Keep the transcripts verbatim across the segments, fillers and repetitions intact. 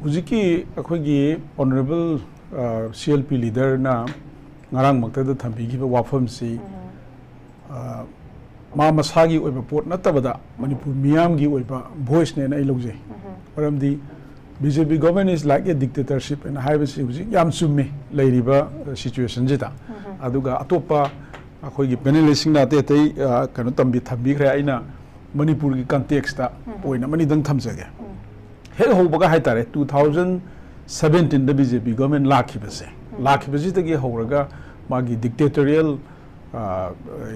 ꯍꯧꯖꯤꯛꯀꯤ ꯑꯩꯈꯣꯏꯒꯤ honourable C L P ꯂꯤꯗꯔꯅ ꯉꯔꯥꯡꯃꯛꯇꯗ ꯊꯝꯕꯤꯈꯤꯕ ꯋꯥꯐꯝꯁꯤ, ꯑ, ꯃꯥ ꯃꯁꯥꯒꯤ ꯑꯣꯏꯕ ꯄꯣꯠ ꯅꯠꯇꯕꯗ ꯃꯅꯤꯄꯨꯔ ꯃꯤꯌꯥꯝꯒꯤ ꯑꯣꯏꯕ ꯚꯣꯏꯁꯅꯦꯅ ꯑꯩ ꯂꯧꯖꯩ꯫ ꯃꯔꯝꯗꯤ B J P government is like a dictatorship ꯍꯥꯏꯅ ꯍꯥꯏꯕꯁꯤ ꯍꯧꯖꯤꯛ ꯌꯥꯝ ꯆꯨꯝꯃꯤ ꯂꯩꯔꯤꯕ ꯁꯤꯆꯨꯋꯦꯁꯟꯁꯤꯗ꯫ ꯑꯗꯨꯒ ꯑꯇꯣꯞꯄ ꯑꯩꯈꯣꯏꯒꯤ ꯄꯦꯅꯦꯂꯤꯁꯁꯤꯡꯅ ꯑꯇꯩ ꯑꯇꯩ, ꯑ, ꯀꯩꯅꯣ ꯇꯝꯕꯤ ꯊꯝꯕꯤꯈ꯭ꯔꯦ꯫ ꯑꯩꯅ ꯃꯅꯤꯄꯨꯔꯒꯤ ꯀꯟꯇꯦꯛꯁꯇ ꯄꯣꯏꯟ ꯑꯃꯅꯤꯗꯪ ꯊꯝꯖꯒꯦ꯫ ꯍꯦꯛ ꯍꯧꯕꯒ ꯍꯥꯏꯇꯥꯔꯦ, two thousand seventeenꯗ B J P government ꯂꯥꯛꯈꯤꯕꯁꯦ, ꯂꯥꯛꯈꯤꯕꯁꯤꯗꯒꯤ ꯍꯧꯔꯒ ꯃꯥꯒꯤ dictatorial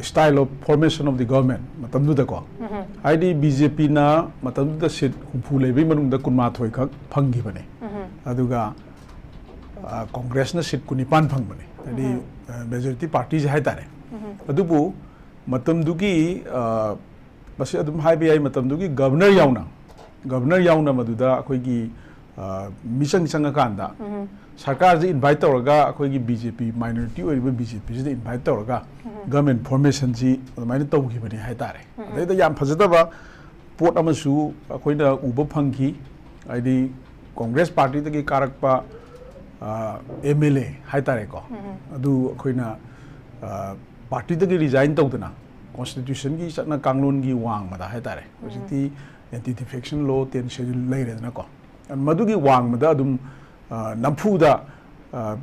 style of formation of the government ꯃꯇꯝꯗꯨꯗꯀꯣ, ꯍꯥꯏꯗꯤ B J Pꯅ ꯃꯇꯝꯗꯨꯗ ꯁꯤꯠ ꯍꯨꯝꯐꯨ ꯂꯩꯕꯒꯤ ꯃꯅꯨꯡꯗ ꯀꯨꯟꯃꯥꯊꯣꯏ ꯈꯛ ꯐꯪꯈꯤꯕꯅꯦ꯫ ꯑꯗꯨꯒ, ꯑ, ꯀꯣꯡꯒ꯭ꯔꯦꯁꯅ ꯁꯤꯠ ꯀꯨꯟꯅꯤꯄꯥꯟ ꯐꯪꯕꯅꯦ, ꯍꯥꯏꯗꯤ, ꯑ, ꯃꯦꯖꯣꯔꯤꯇꯤ ꯄꯥꯔꯇꯤꯁꯦ ꯍꯥꯏꯇꯥꯔꯦ꯫ ꯑꯗꯨꯕꯨ ꯃꯇꯝꯗꯨꯒꯤ, ꯑ, ꯃꯁꯤ ꯑꯗꯨꯝ ꯍꯥꯏꯕ ꯌꯥꯏ, ꯃꯇꯝꯗꯨꯒꯤ ꯒꯕꯔꯅꯔ ꯌꯥꯎꯅ, ꯒꯕꯔꯅꯔ ꯌꯥꯎꯅ ꯃꯗꯨꯗ ꯑꯩꯈꯣꯏꯒꯤ, ꯑ, ꯃꯤꯆꯪ ꯆꯪꯉꯀꯥꯟꯗ ꯁꯔꯀꯥꯔꯁꯤ ꯏꯟꯚꯥꯏꯠ ꯇꯧꯔꯒ ꯑꯩꯈꯣꯏꯒꯤ B J P, minority ꯑꯣꯏꯔꯤꯕ B J Pꯁꯤꯗ ꯏꯟꯚꯥꯏꯠ ꯇꯧꯔꯒ government formationꯁꯤ ꯑꯗꯨꯃꯥꯏꯅ ꯇꯧꯈꯤꯕꯅꯤ ꯍꯥꯏꯇꯥꯔꯦ꯫ ꯑꯗꯩꯗ ꯌꯥꯝ ꯐꯖꯗꯕ ꯄꯣꯠ ꯑꯃꯁꯨ ꯑꯩꯈꯣꯏꯅ ꯎꯕ ꯐꯪꯈꯤ꯫ ꯍꯥꯏꯗꯤ ꯀꯣꯡꯒ꯭ꯔꯦꯁ ꯄꯥꯔꯇꯤꯗꯒꯤ ꯀꯥꯔꯛꯄ, ꯑ, M L A ꯍꯥꯏꯇꯥꯔꯦꯀꯣ, ꯑꯗꯨ ꯑꯩꯈꯣꯏꯅ, ꯑ, ꯄꯥꯔꯇꯤꯗꯒꯤ ꯔꯤꯖꯥꯏꯟ ꯇꯧꯗꯅ ꯀꯣꯟꯁꯇꯤꯇ꯭ꯌꯨꯁꯟꯒꯤ ꯆꯠꯅ ꯀꯥꯡꯂꯣꯟꯒꯤ ꯋꯥꯡꯃꯗ ꯍꯥꯏꯇꯥꯔꯦ, ꯍꯧꯖꯤꯛꯇꯤ anti defection law, ten schedule ꯂꯩꯔꯦꯗꯅꯀꯣ, ꯃꯗꯨꯒꯤ ꯋꯥꯡꯃꯗ ꯑꯗꯨꯝ, ꯑ, ꯅꯝꯐꯨꯗ, ꯑ,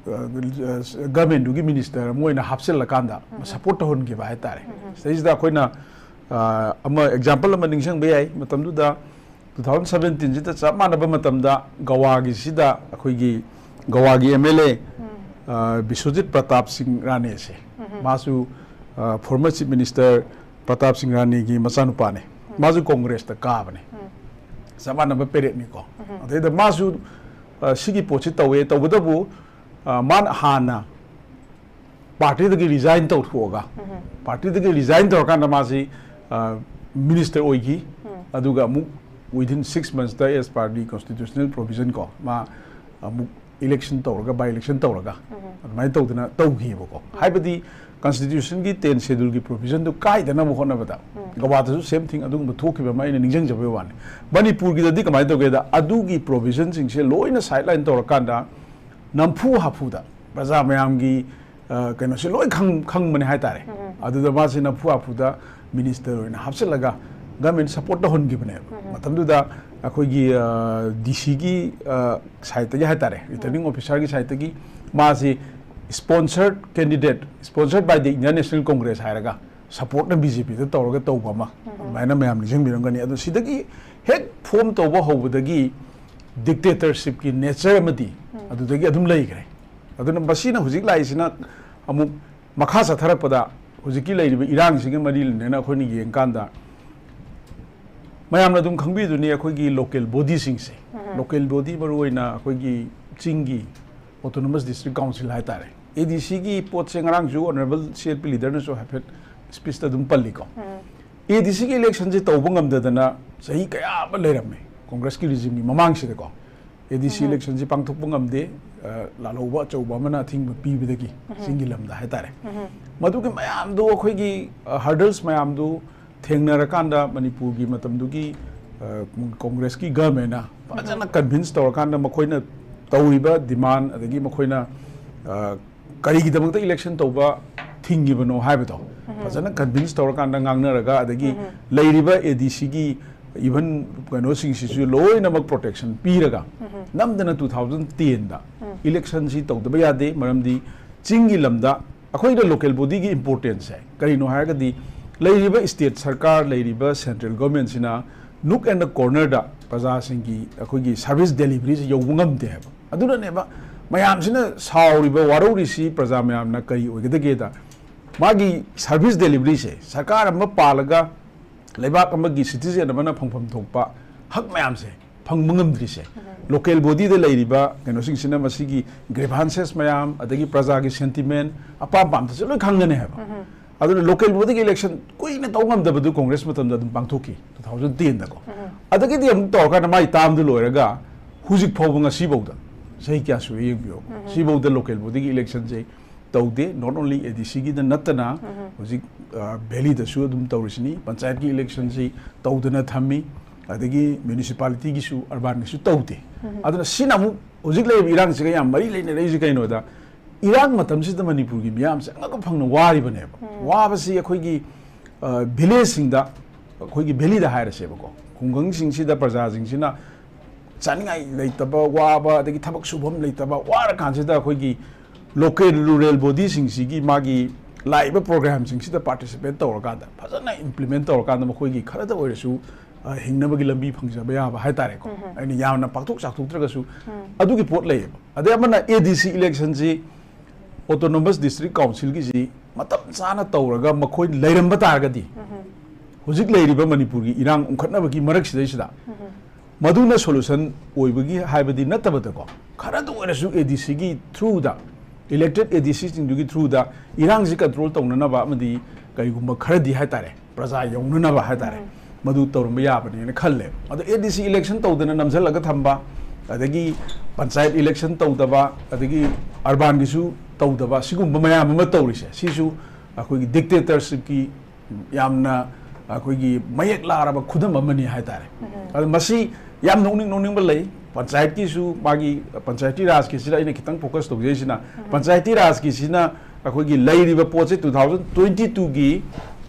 ꯑ, ꯒꯃꯦꯟꯗꯨꯒꯤ ꯃꯤꯅꯤꯁꯇꯔ ꯑꯃ ꯑꯣꯏꯅ ꯍꯥꯞꯆꯤꯜꯂꯀꯥꯟꯗ ꯁꯄꯣꯔꯠ ꯇꯧꯍꯟꯈꯤꯕ ꯍꯥꯏꯇꯥꯔꯦ꯫ ꯁꯤꯗꯩꯁꯤꯗ ꯑꯩꯈꯣꯏꯅ, ꯑ, ꯑꯃ ꯑꯦꯛꯖꯥꯝꯄꯜ ꯑꯃ ꯅꯤꯡꯁꯤꯡꯕ ꯌꯥꯏ꯫ ꯃꯇꯝꯗꯨꯗ two thousand seventeenꯁꯤꯗ ꯆꯞ ꯃꯥꯟꯅꯕ ꯃꯇꯝꯗ ꯒꯋꯥꯒꯤꯁꯤꯗ ꯑꯩꯈꯣꯏꯒꯤ ꯒꯋꯥꯒꯤ M L A, ꯑ, ꯕꯤꯁ꯭ꯋꯖꯤꯠ ꯄ꯭ꯔꯇꯥꯞ ꯁꯤꯡ ꯔꯥꯅꯦꯁꯦ, ꯃꯥꯁꯨ, ꯑ, former Chief Minister ꯄ꯭ꯔꯇꯥꯞ ꯁꯤꯡ ꯔꯥꯅꯦꯒꯤ ꯃꯆꯥꯅꯨꯄꯥꯅꯦ꯫ ꯃꯥꯁꯨ ꯀꯣꯡꯒ꯭ꯔꯦꯁꯇ ꯀꯥꯕꯅꯦ꯫ ꯆꯞ ꯃꯥꯟꯅꯕ ꯄꯦꯔꯦꯠꯅꯤꯀꯣ꯫ ꯑꯗꯩꯗ ꯃꯥꯁꯨ, ꯑ, ꯁꯤꯒꯤ ꯄꯣꯠꯁꯤ ꯇꯧꯋꯦ꯫ ꯇꯧꯕꯇꯕꯨ, ꯑ, ꯃꯥꯅ ꯍꯥꯟꯅ ꯄꯥꯔꯇꯤꯗꯒꯤ ꯔꯤꯖꯥꯏꯟ ꯇꯧꯊꯣꯛꯑꯒ, ꯄꯥꯔꯇꯤꯗꯒꯤ ꯔꯤꯖꯥꯏꯟ ꯇꯧꯔꯀꯥꯟꯗ ꯃꯥꯁꯤ, ꯑ, ꯃꯤꯅꯤꯁꯇꯔ ꯑꯣꯏꯈꯤ꯫ ꯑꯗꯨꯒ ꯑꯃꯨꯛ within six monthsꯇ, as per the constitutional provision ꯀꯣ, ꯃꯥ ꯑꯃꯨꯛ ꯏꯂꯦꯛꯁꯟ ꯇꯧꯔꯒ, ꯕꯥꯏ ꯏꯂꯦꯛꯁꯟ ꯇꯧꯔꯒ, ꯑꯗꯨꯃꯥꯏꯅ ꯇꯧꯗꯅ ꯇꯧꯈꯤꯑꯕꯀꯣ꯫ ꯍꯥꯏꯕꯗꯤ ꯀꯟꯁꯇꯤꯇ꯭ꯌꯨꯁꯟꯒꯤ ꯇꯦꯟ ꯁꯦꯗꯨꯜꯒꯤ ꯄ꯭ꯔꯣꯚꯤꯖꯟꯗꯨ ꯀꯥꯏꯗꯅꯕ ꯍꯣꯠꯅꯕꯗ ꯒꯋꯥꯗꯁꯨ ꯁꯦꯝ ꯊꯤꯡ ꯑꯗꯨꯒꯨꯝꯕ ꯊꯣꯛꯈꯤꯕ ꯑꯃ ꯑꯩꯅ ꯅꯤꯡꯁꯤꯡꯖꯕꯒꯤ ꯋꯥꯅꯤ꯫ ꯃꯅꯤꯄꯨꯔꯒꯤꯗꯗꯤ ꯀꯃꯥꯏꯅ ꯇꯧꯒꯦꯗ, ꯑꯗꯨꯒꯤ ꯄ꯭ꯔꯣꯚꯤꯖꯟꯁꯤꯡꯁꯦ ꯂꯣꯏꯅ ꯁꯥꯏꯠ ꯂꯥꯏꯟ ꯇꯧꯔꯀꯥꯟꯗ ꯅꯝꯐꯨ ꯍꯥꯐꯨꯗ ꯄ꯭ꯔꯖꯥ ꯃꯌꯥꯝꯒꯤ, ꯑ, ꯀꯩꯅꯣꯁꯦ ꯂꯣꯏ ꯈꯪ-, ꯈꯪꯕꯅꯦ ꯍꯥꯏꯇꯥꯔꯦ꯫ ꯑꯗꯨꯗ ꯃꯥꯁꯦ ꯅꯝꯐꯨ ꯍꯥꯐꯨꯗ ꯃꯤꯅꯤꯁꯇꯔ ꯑꯣꯏꯅ ꯍꯥꯞꯆꯤꯜꯂꯒ ꯒꯚꯔꯟꯃꯦꯟꯠ ꯁꯄꯣꯔꯠ ꯇꯧꯍꯟꯈꯤꯕꯅꯦꯕ꯫ ꯃꯇꯝꯗꯨꯗ ꯑꯩꯈꯣꯏꯒꯤ, ꯑ, ꯗꯤ ꯁꯤꯒꯤ, ꯑ, ꯁꯥꯏꯠꯇꯒꯤ ꯍꯥꯏꯇꯥꯔꯦ, ꯔꯤꯇꯔꯅꯤꯡ ꯑꯣꯐꯤꯁꯥꯔꯒꯤ ꯁꯥꯏꯠꯇꯒꯤ ꯃꯥꯁꯤ sponsored candidate, sponsored by the Indian National Congress ꯍꯥꯏꯔꯒ ꯁꯄꯣꯔꯠꯅ ꯕꯤ ꯖꯦ ꯄꯤꯗ ꯇꯧꯔꯒ ꯇꯧꯕ ꯑꯃ, ꯑꯗꯨꯃꯥꯏꯅ ꯃꯌꯥꯝ ꯅꯤꯡꯁꯤꯡꯕꯤꯔꯝꯒꯅꯤ꯫ ꯑꯗꯣ ꯁꯤꯗꯒꯤ ꯍꯦꯛ ꯐꯣꯝ ꯇꯧꯕ ꯍꯧꯕꯗꯒꯤ ꯗꯤꯛꯇꯦꯇꯔꯁꯤꯞꯀꯤ ꯅꯦꯆꯔ ꯑꯃꯗꯤ ꯑꯗꯨꯗꯒꯤ ꯑꯗꯨꯝ ꯂꯩꯈ꯭ꯔꯦ꯫ ꯑꯗꯨꯅ ꯃꯁꯤꯅ ꯍꯧꯖꯤꯛ ꯂꯥꯛꯏꯁꯤꯅ ꯑꯃꯨꯛ ꯃꯈꯥ ꯆꯠꯊꯔꯛꯄꯗ ꯍꯧꯖꯤꯛꯀꯤ ꯂꯩꯔꯤꯕ ꯏꯔꯥꯡꯁꯤꯒ ꯃꯔꯤ ꯂꯩꯅꯅ ꯑꯩꯈꯣꯏꯅ ꯌꯦꯡꯀꯥꯟꯗ ꯃꯌꯥꯝꯅ ꯑꯗꯨꯝ ꯈꯪꯕꯤꯗꯨꯅꯤ ꯑꯩꯈꯣꯏꯒꯤ ꯂꯣꯀꯦꯜ ꯕꯣꯗꯤꯁꯤꯡꯁꯦ꯫ ꯂꯣꯀꯦꯜ ꯕꯣꯗꯤ ꯃꯔꯨꯑꯣꯏꯅ ꯑꯩꯈꯣꯏꯒꯤ ꯆꯤꯡꯒꯤ ꯑꯣꯇꯣꯅꯣꯃꯁ ꯗꯤꯁꯇ꯭ꯔꯤꯛ ꯀꯥꯎꯟꯁꯤꯜ ꯍꯥꯏꯇꯥꯔꯦ꯫ ꯑꯦ ꯗꯤ ꯁꯤꯒꯤ ꯄꯣꯠꯁꯦ ꯉꯔꯥꯡꯁꯨ ꯑꯣꯅꯔꯦꯕꯜ ꯁꯤ ꯑꯦꯜ ꯄꯤ ꯂꯤꯗꯔꯅꯁꯨ ꯍꯥꯏꯐꯦꯠ ꯁ꯭ꯄꯤꯆꯇ ꯑꯗꯨꯝ ꯄꯜꯂꯤꯀꯣ꯫ ꯑꯦ ꯗꯤ ꯁꯤꯒꯤ ꯏꯂꯦꯛꯁꯟꯁꯦ ꯇꯧꯕ ꯉꯝꯗꯗꯅ ꯆꯍꯤ ꯀꯌꯥ ꯑꯃ ꯂꯩꯔꯝꯃꯦ ꯀꯣꯡꯒ꯭ꯔꯦꯁꯀꯤ ꯔꯤꯖꯤꯝꯒꯤ ꯃꯃꯥꯡꯁꯤꯗꯀꯣ꯫ ꯑꯦ ꯗꯤ ꯁꯤ ꯏꯂꯦꯛꯁꯟꯁꯤ ꯄꯥꯡꯊꯣꯛꯄ ꯉꯝꯗꯦ, ꯑ, ꯂꯥꯜꯍꯧꯕ ꯑꯆꯧꯕ ꯑꯃꯅ ꯑꯊꯤꯡꯕ ꯄꯤꯕꯗꯒꯤ ꯆꯤꯡꯒꯤ ꯂꯝꯗ ꯍꯥꯏꯇꯥꯔꯦ꯫ ꯃꯗꯨꯒꯤ ꯃꯌꯥꯝꯗꯨ ꯑꯩꯈꯣꯏꯒꯤ, ꯑ, ꯍꯔꯗꯜꯁ ꯃꯌꯥꯝꯗꯨ ꯊꯦꯡꯅꯔꯀꯥꯟꯗ ꯃꯅꯤꯄꯨꯔꯒꯤ ꯃꯇꯝꯗꯨꯒꯤ, ꯑ, ꯀꯣꯡꯒ꯭ꯔꯦꯁꯀꯤ ꯒꯚꯔꯟꯃꯦꯟꯅ ꯐꯖꯅ ꯀꯟꯚꯤꯟꯁ ꯇꯧꯔꯀꯥꯟꯗ ꯃꯈꯣꯏꯅ ꯇꯧꯔꯤꯕ ꯗꯤꯃꯥꯟ ꯑꯗꯒꯤ ꯃꯈꯣꯏꯅ, ꯑ, ꯀꯔꯤꯒꯤꯗꯃꯛꯇ ꯏꯂꯦꯛꯁꯟ ꯇꯧꯕ ꯊꯤꯡꯉꯤꯕꯅꯣ ꯍꯥꯏꯕꯗꯣ ꯐꯖꯅ ꯀꯟꯚꯤꯟꯁ ꯇꯧꯔꯀꯥꯟꯗ ꯉꯥꯡꯅꯔꯒ, ꯑꯗꯒꯤ ꯂꯩꯔꯤꯕ ꯑꯦ ꯗꯤ ꯁꯤꯒꯤ ꯏꯚꯟ ꯀꯩꯅꯣꯁꯤꯡꯁꯤꯁꯨ ꯂꯣꯏꯅꯃꯛ ꯄ꯭ꯔꯣꯇꯦꯛꯁꯟ ꯄꯤꯔꯒ ꯅꯝꯗꯅ ꯇꯨ ꯊꯥꯎꯖꯟ ꯇꯦꯟꯗ ꯏꯂꯦꯛꯁꯟꯁꯤ ꯇꯧꯗꯕ ꯌꯥꯗꯦ꯫ ꯃꯔꯝꯗꯤ ꯆꯤꯡꯒꯤ ꯂꯝꯗ ꯑꯩꯈꯣꯏꯅ ꯂꯣꯀꯦꯜ ꯕꯣꯗꯤꯒꯤ ꯏꯝꯄꯣꯔꯇꯦꯟꯁꯁꯦ ꯀꯔꯤꯅꯣ ꯍꯥꯏꯔꯒꯗꯤ ꯂꯩꯔꯤꯕ ꯁ꯭ꯇꯦꯠ ꯁꯔꯀꯥꯔ, ꯂꯩꯔꯤꯕ ꯁꯦꯟꯇ꯭ꯔꯦꯜ ꯒꯣꯔꯃꯦꯟꯁꯤꯅ ꯅꯨꯛ ꯑꯦꯟ ꯗ ꯀꯣꯔꯅꯔꯗ ꯄ꯭ꯔꯖꯥꯁꯤꯡꯒꯤ ꯑꯩꯈꯣꯏꯒꯤ ꯁꯥꯔꯚꯤꯁ ꯗꯦꯂꯤꯚꯔꯤꯁꯤ ꯌꯧꯕ ꯉꯝꯗꯦ ꯍꯥꯏꯕ꯫ ꯑꯗꯨꯅꯅꯦꯕ ꯃꯌꯥꯝꯁꯤꯅ ꯁꯥꯎꯔꯤꯕ, ꯋꯥꯔꯧꯔꯤꯁꯤ ꯄ꯭ꯔꯖꯥ ꯃꯌꯥꯝꯅ ꯀꯔꯤ ꯑꯣꯏꯒꯗꯒꯦꯗ, ꯃꯥꯒꯤ ꯁꯥꯔꯚꯤꯁ ꯗꯦꯂꯤꯚꯔꯤꯁꯦ ꯁꯔꯀꯥꯔ ꯑꯃ ꯄꯥꯜꯂꯒ ꯂꯩꯕꯥꯛ ꯑꯃꯒꯤ ꯁꯤꯇꯤꯖꯦꯟ ꯑꯃꯅ ꯐꯪꯐꯝ ꯊꯣꯛꯄ ꯍꯛ ꯃꯌꯥꯝꯁꯦ ꯐꯪꯕ ꯉꯝꯗ꯭ꯔꯤꯁꯦ ꯂꯣꯀꯦꯜ ꯕꯣꯗꯤꯗ ꯂꯩꯔꯤꯕ ꯀꯩꯅꯣꯁꯤꯡꯁꯤꯅ ꯃꯁꯤꯒꯤ ꯒ꯭ꯔꯤꯚꯥꯟꯁꯦꯁ ꯃꯌꯥꯝ ꯑꯗꯒꯤ ꯄ꯭ꯔꯖꯥꯒꯤ ꯁꯦꯟꯇꯤꯃꯦꯟ ꯑꯄꯥꯝ ꯄꯥꯝꯗꯁꯦ ꯂꯣꯏ ꯈꯪꯒꯅꯤ ꯍꯥꯏꯕ꯫ ꯑꯗꯨꯅ ꯂꯣꯀꯦꯜ ꯕꯣꯗꯤꯒꯤ ꯏꯂꯦꯛꯁꯟ ꯀꯨꯏꯅ ꯇꯧ ꯉꯝꯗꯕꯗꯨ ꯀꯣꯡꯒ꯭ꯔꯦꯁ ꯃꯇꯝꯗ ꯑꯗꯨꯝ ꯄꯥꯡꯊꯣꯛꯈꯤ, ꯇꯨ ꯊꯥꯎꯖꯟ ꯇꯦꯟꯗꯀꯣ꯫ ꯑꯗꯒꯤꯗꯤ ꯑꯃꯨꯛ ꯇꯧꯔꯀꯥꯟꯗ ꯃꯥꯏ ꯇꯥꯝꯗꯨ ꯂꯣꯏꯔꯒ ꯍꯧꯖꯤꯛ ꯐꯥꯎꯕ ꯉꯁꯤ ꯐꯥꯎꯗ ꯆꯍꯤ ꯀꯌꯥ ꯁꯨꯔꯦ ꯌꯦꯡꯕꯤꯌꯣ꯫ ꯁꯤꯐꯧꯗ local bodyꯒꯤ electionꯁꯦ ꯇꯧꯗꯦ꯫ Not only ADCꯒꯤꯗ ꯅꯠꯇꯅ ꯍꯧꯖꯤꯛ valleyꯗꯁꯨ ꯑꯗꯨꯝ ꯇꯧꯔꯤꯁꯤꯅꯤ꯫ ꯄꯟꯆꯥꯌꯠꯀꯤ electionꯁꯤ ꯇꯧꯗꯅ ꯊꯝꯃꯤ꯫ ꯑꯗꯒꯤ municipalityꯒꯤꯁꯨ, urbanꯒꯤꯁꯨ ꯇꯧꯗꯦ꯫ ꯑꯗꯨꯅ ꯁꯤꯅ ꯑꯃꯨꯛ ꯍꯧꯖꯤꯛ ꯂꯩꯔꯤꯕ ꯏꯔꯥꯡꯁꯤꯒ ꯌꯥꯝ ꯃꯔꯤ ꯂꯩꯅꯔꯛꯏꯁꯦ ꯀꯩꯅꯣꯗ, ꯏꯔꯥꯡ ꯃꯇꯝꯁꯤꯗ ꯃꯅꯤꯄꯨꯔꯒꯤ ꯃꯤꯌꯥꯝꯁꯦ ꯑꯉꯛꯄ ꯐꯪꯅ ꯋꯥꯔꯤꯕꯅꯦꯕ꯫ ꯋꯥꯕꯁꯤ ꯑꯩꯈꯣꯏꯒꯤ villageꯁꯤꯡꯗ, ꯑꯩꯈꯣꯏꯒꯤ valleyꯗ ꯍꯥꯏꯔꯁꯦꯕꯀꯣ, ꯈꯨꯡꯒꯪꯁꯤꯡꯁꯤꯗ ꯄ꯭ꯔꯖꯥꯁꯤꯡꯁꯤꯅ ꯆꯥꯅꯤꯡꯉꯥꯏ ꯂꯩꯇꯕ ꯋꯥꯕ, ꯑꯗꯒꯤ ꯊꯕꯛ ꯁꯨꯐꯝ ꯂꯩꯇꯕ, ꯋꯥꯔꯀꯥꯟꯁꯤꯗ ꯑꯩꯈꯣꯏꯒꯤ local rural bodyꯁꯤꯡꯁꯤꯒꯤ ꯃꯥꯒꯤ ꯂꯥꯛꯏꯕ programꯁꯤꯡꯁꯤꯗ participate ꯇꯧꯔꯀꯥꯟꯗ, ꯐꯖꯅ implement ꯇꯧꯔꯀꯥꯟꯗ, ꯃꯈꯣꯏꯒꯤ ꯈꯔꯗ ꯑꯣꯏꯔꯁꯨ ꯑ, ꯍꯤꯡꯅꯕꯒꯤ ꯂꯝꯕꯤ ꯐꯪꯖꯕ ꯌꯥꯕ ꯍꯥꯏꯇꯥꯔꯦꯀꯣ꯫ ꯑꯩꯅ ꯌꯥꯝꯅ ꯄꯥꯛꯊꯣꯛ ꯆꯥꯎꯊꯣꯛꯇ꯭ꯔꯒꯁꯨ ꯑꯗꯨꯒꯤ ꯄꯣꯠ ꯂꯩꯌꯦꯕ꯫ ꯑꯗꯩ ꯑꯃꯅ ADC electionꯁꯤ, Autonomous District Councilꯒꯤꯁꯤ ꯃꯇꯝ ꯆꯥꯅ ꯇꯧꯔꯒ ꯃꯈꯣꯏ ꯂꯩꯔꯝꯕ ꯇꯥꯔꯒꯗꯤ, ꯍꯧꯖꯤꯛ ꯂꯩꯔꯤꯕ ꯃꯅꯤꯄꯨꯔꯒꯤ ꯏꯔꯥꯡ ꯎꯪꯈꯠꯅꯕꯒꯤ ꯃꯔꯛꯁꯤꯗꯩꯁꯤꯗ ꯃꯗꯨꯅ solution ꯑꯣꯏꯕꯒꯤ ꯍꯥꯏꯕꯗꯤ ꯅꯠꯇꯕꯗꯀꯣ, ꯈꯔꯗ ꯑꯣꯏꯔꯁꯨ ADCꯒꯤ throughꯗ, elected ADCꯁꯤꯡꯗꯨꯒꯤ throughꯗ ꯏꯔꯥꯡꯁꯤ control ꯇꯧꯅꯅꯕ ꯑꯃꯗꯤ ꯀꯔꯤꯒꯨꯝꯕ ꯈꯔꯗꯤ ꯍꯥꯏꯇꯥꯔꯦ, ꯄ꯭ꯔꯖꯥ ꯌꯧꯅꯅꯕ ꯍꯥꯏꯇꯥꯔꯦ, ꯃꯗꯨ ꯇꯧꯔꯝꯕ ꯌꯥꯕꯅꯦꯅ ꯈꯜꯂꯦ꯫ ꯑꯗꯣ ADC election ꯇꯧꯗꯅ ꯅꯝꯁꯤꯜꯂꯒ ꯊꯝꯕ, ꯑꯗꯒꯤ ꯄꯟꯆꯥꯌꯠ election ꯇꯧꯗꯕ, ꯑꯗꯒꯤ urbanꯒꯤꯁꯨ ꯇꯧꯗꯕ, ꯁꯤꯒꯨꯝꯕ ꯃꯌꯥꯝ ꯑꯃ ꯇꯧꯔꯤꯁꯦ, ꯁꯤꯁꯨ ꯑꯩꯈꯣꯏꯒꯤ dictatorshipꯀꯤ ꯌꯥꯝꯅ ꯑꯩꯈꯣꯏꯒꯤ ꯃꯌꯦꯛ ꯂꯥꯔꯕ ꯈꯨꯗꯝ ꯑꯃꯅꯤ ꯍꯥꯏꯇꯥꯔꯦ꯫ ꯑꯗꯣ ꯃꯁꯤ ꯌꯥꯝ ꯅꯣꯛꯅꯤꯡ ꯅꯣꯛꯅꯤꯡꯕ ꯂꯩ꯫ ꯄꯟꯆꯥꯌꯠꯀꯤꯁꯨ, ꯃꯥꯒꯤ ꯄꯟꯆꯥꯌꯇꯤ ꯔꯥꯖꯀꯤꯁꯤꯗ ꯑꯩꯅ ꯈꯤꯇꯪ focus ꯇꯧꯖꯩꯁꯤꯅ, ꯄꯟꯆꯥꯌꯇꯤ ꯔꯥꯖꯀꯤꯁꯤꯅ ꯑꯩꯈꯣꯏꯒꯤ ꯂꯩꯔꯤꯕ ꯄꯣꯠꯁꯦ two thousand twenty twoꯒꯤ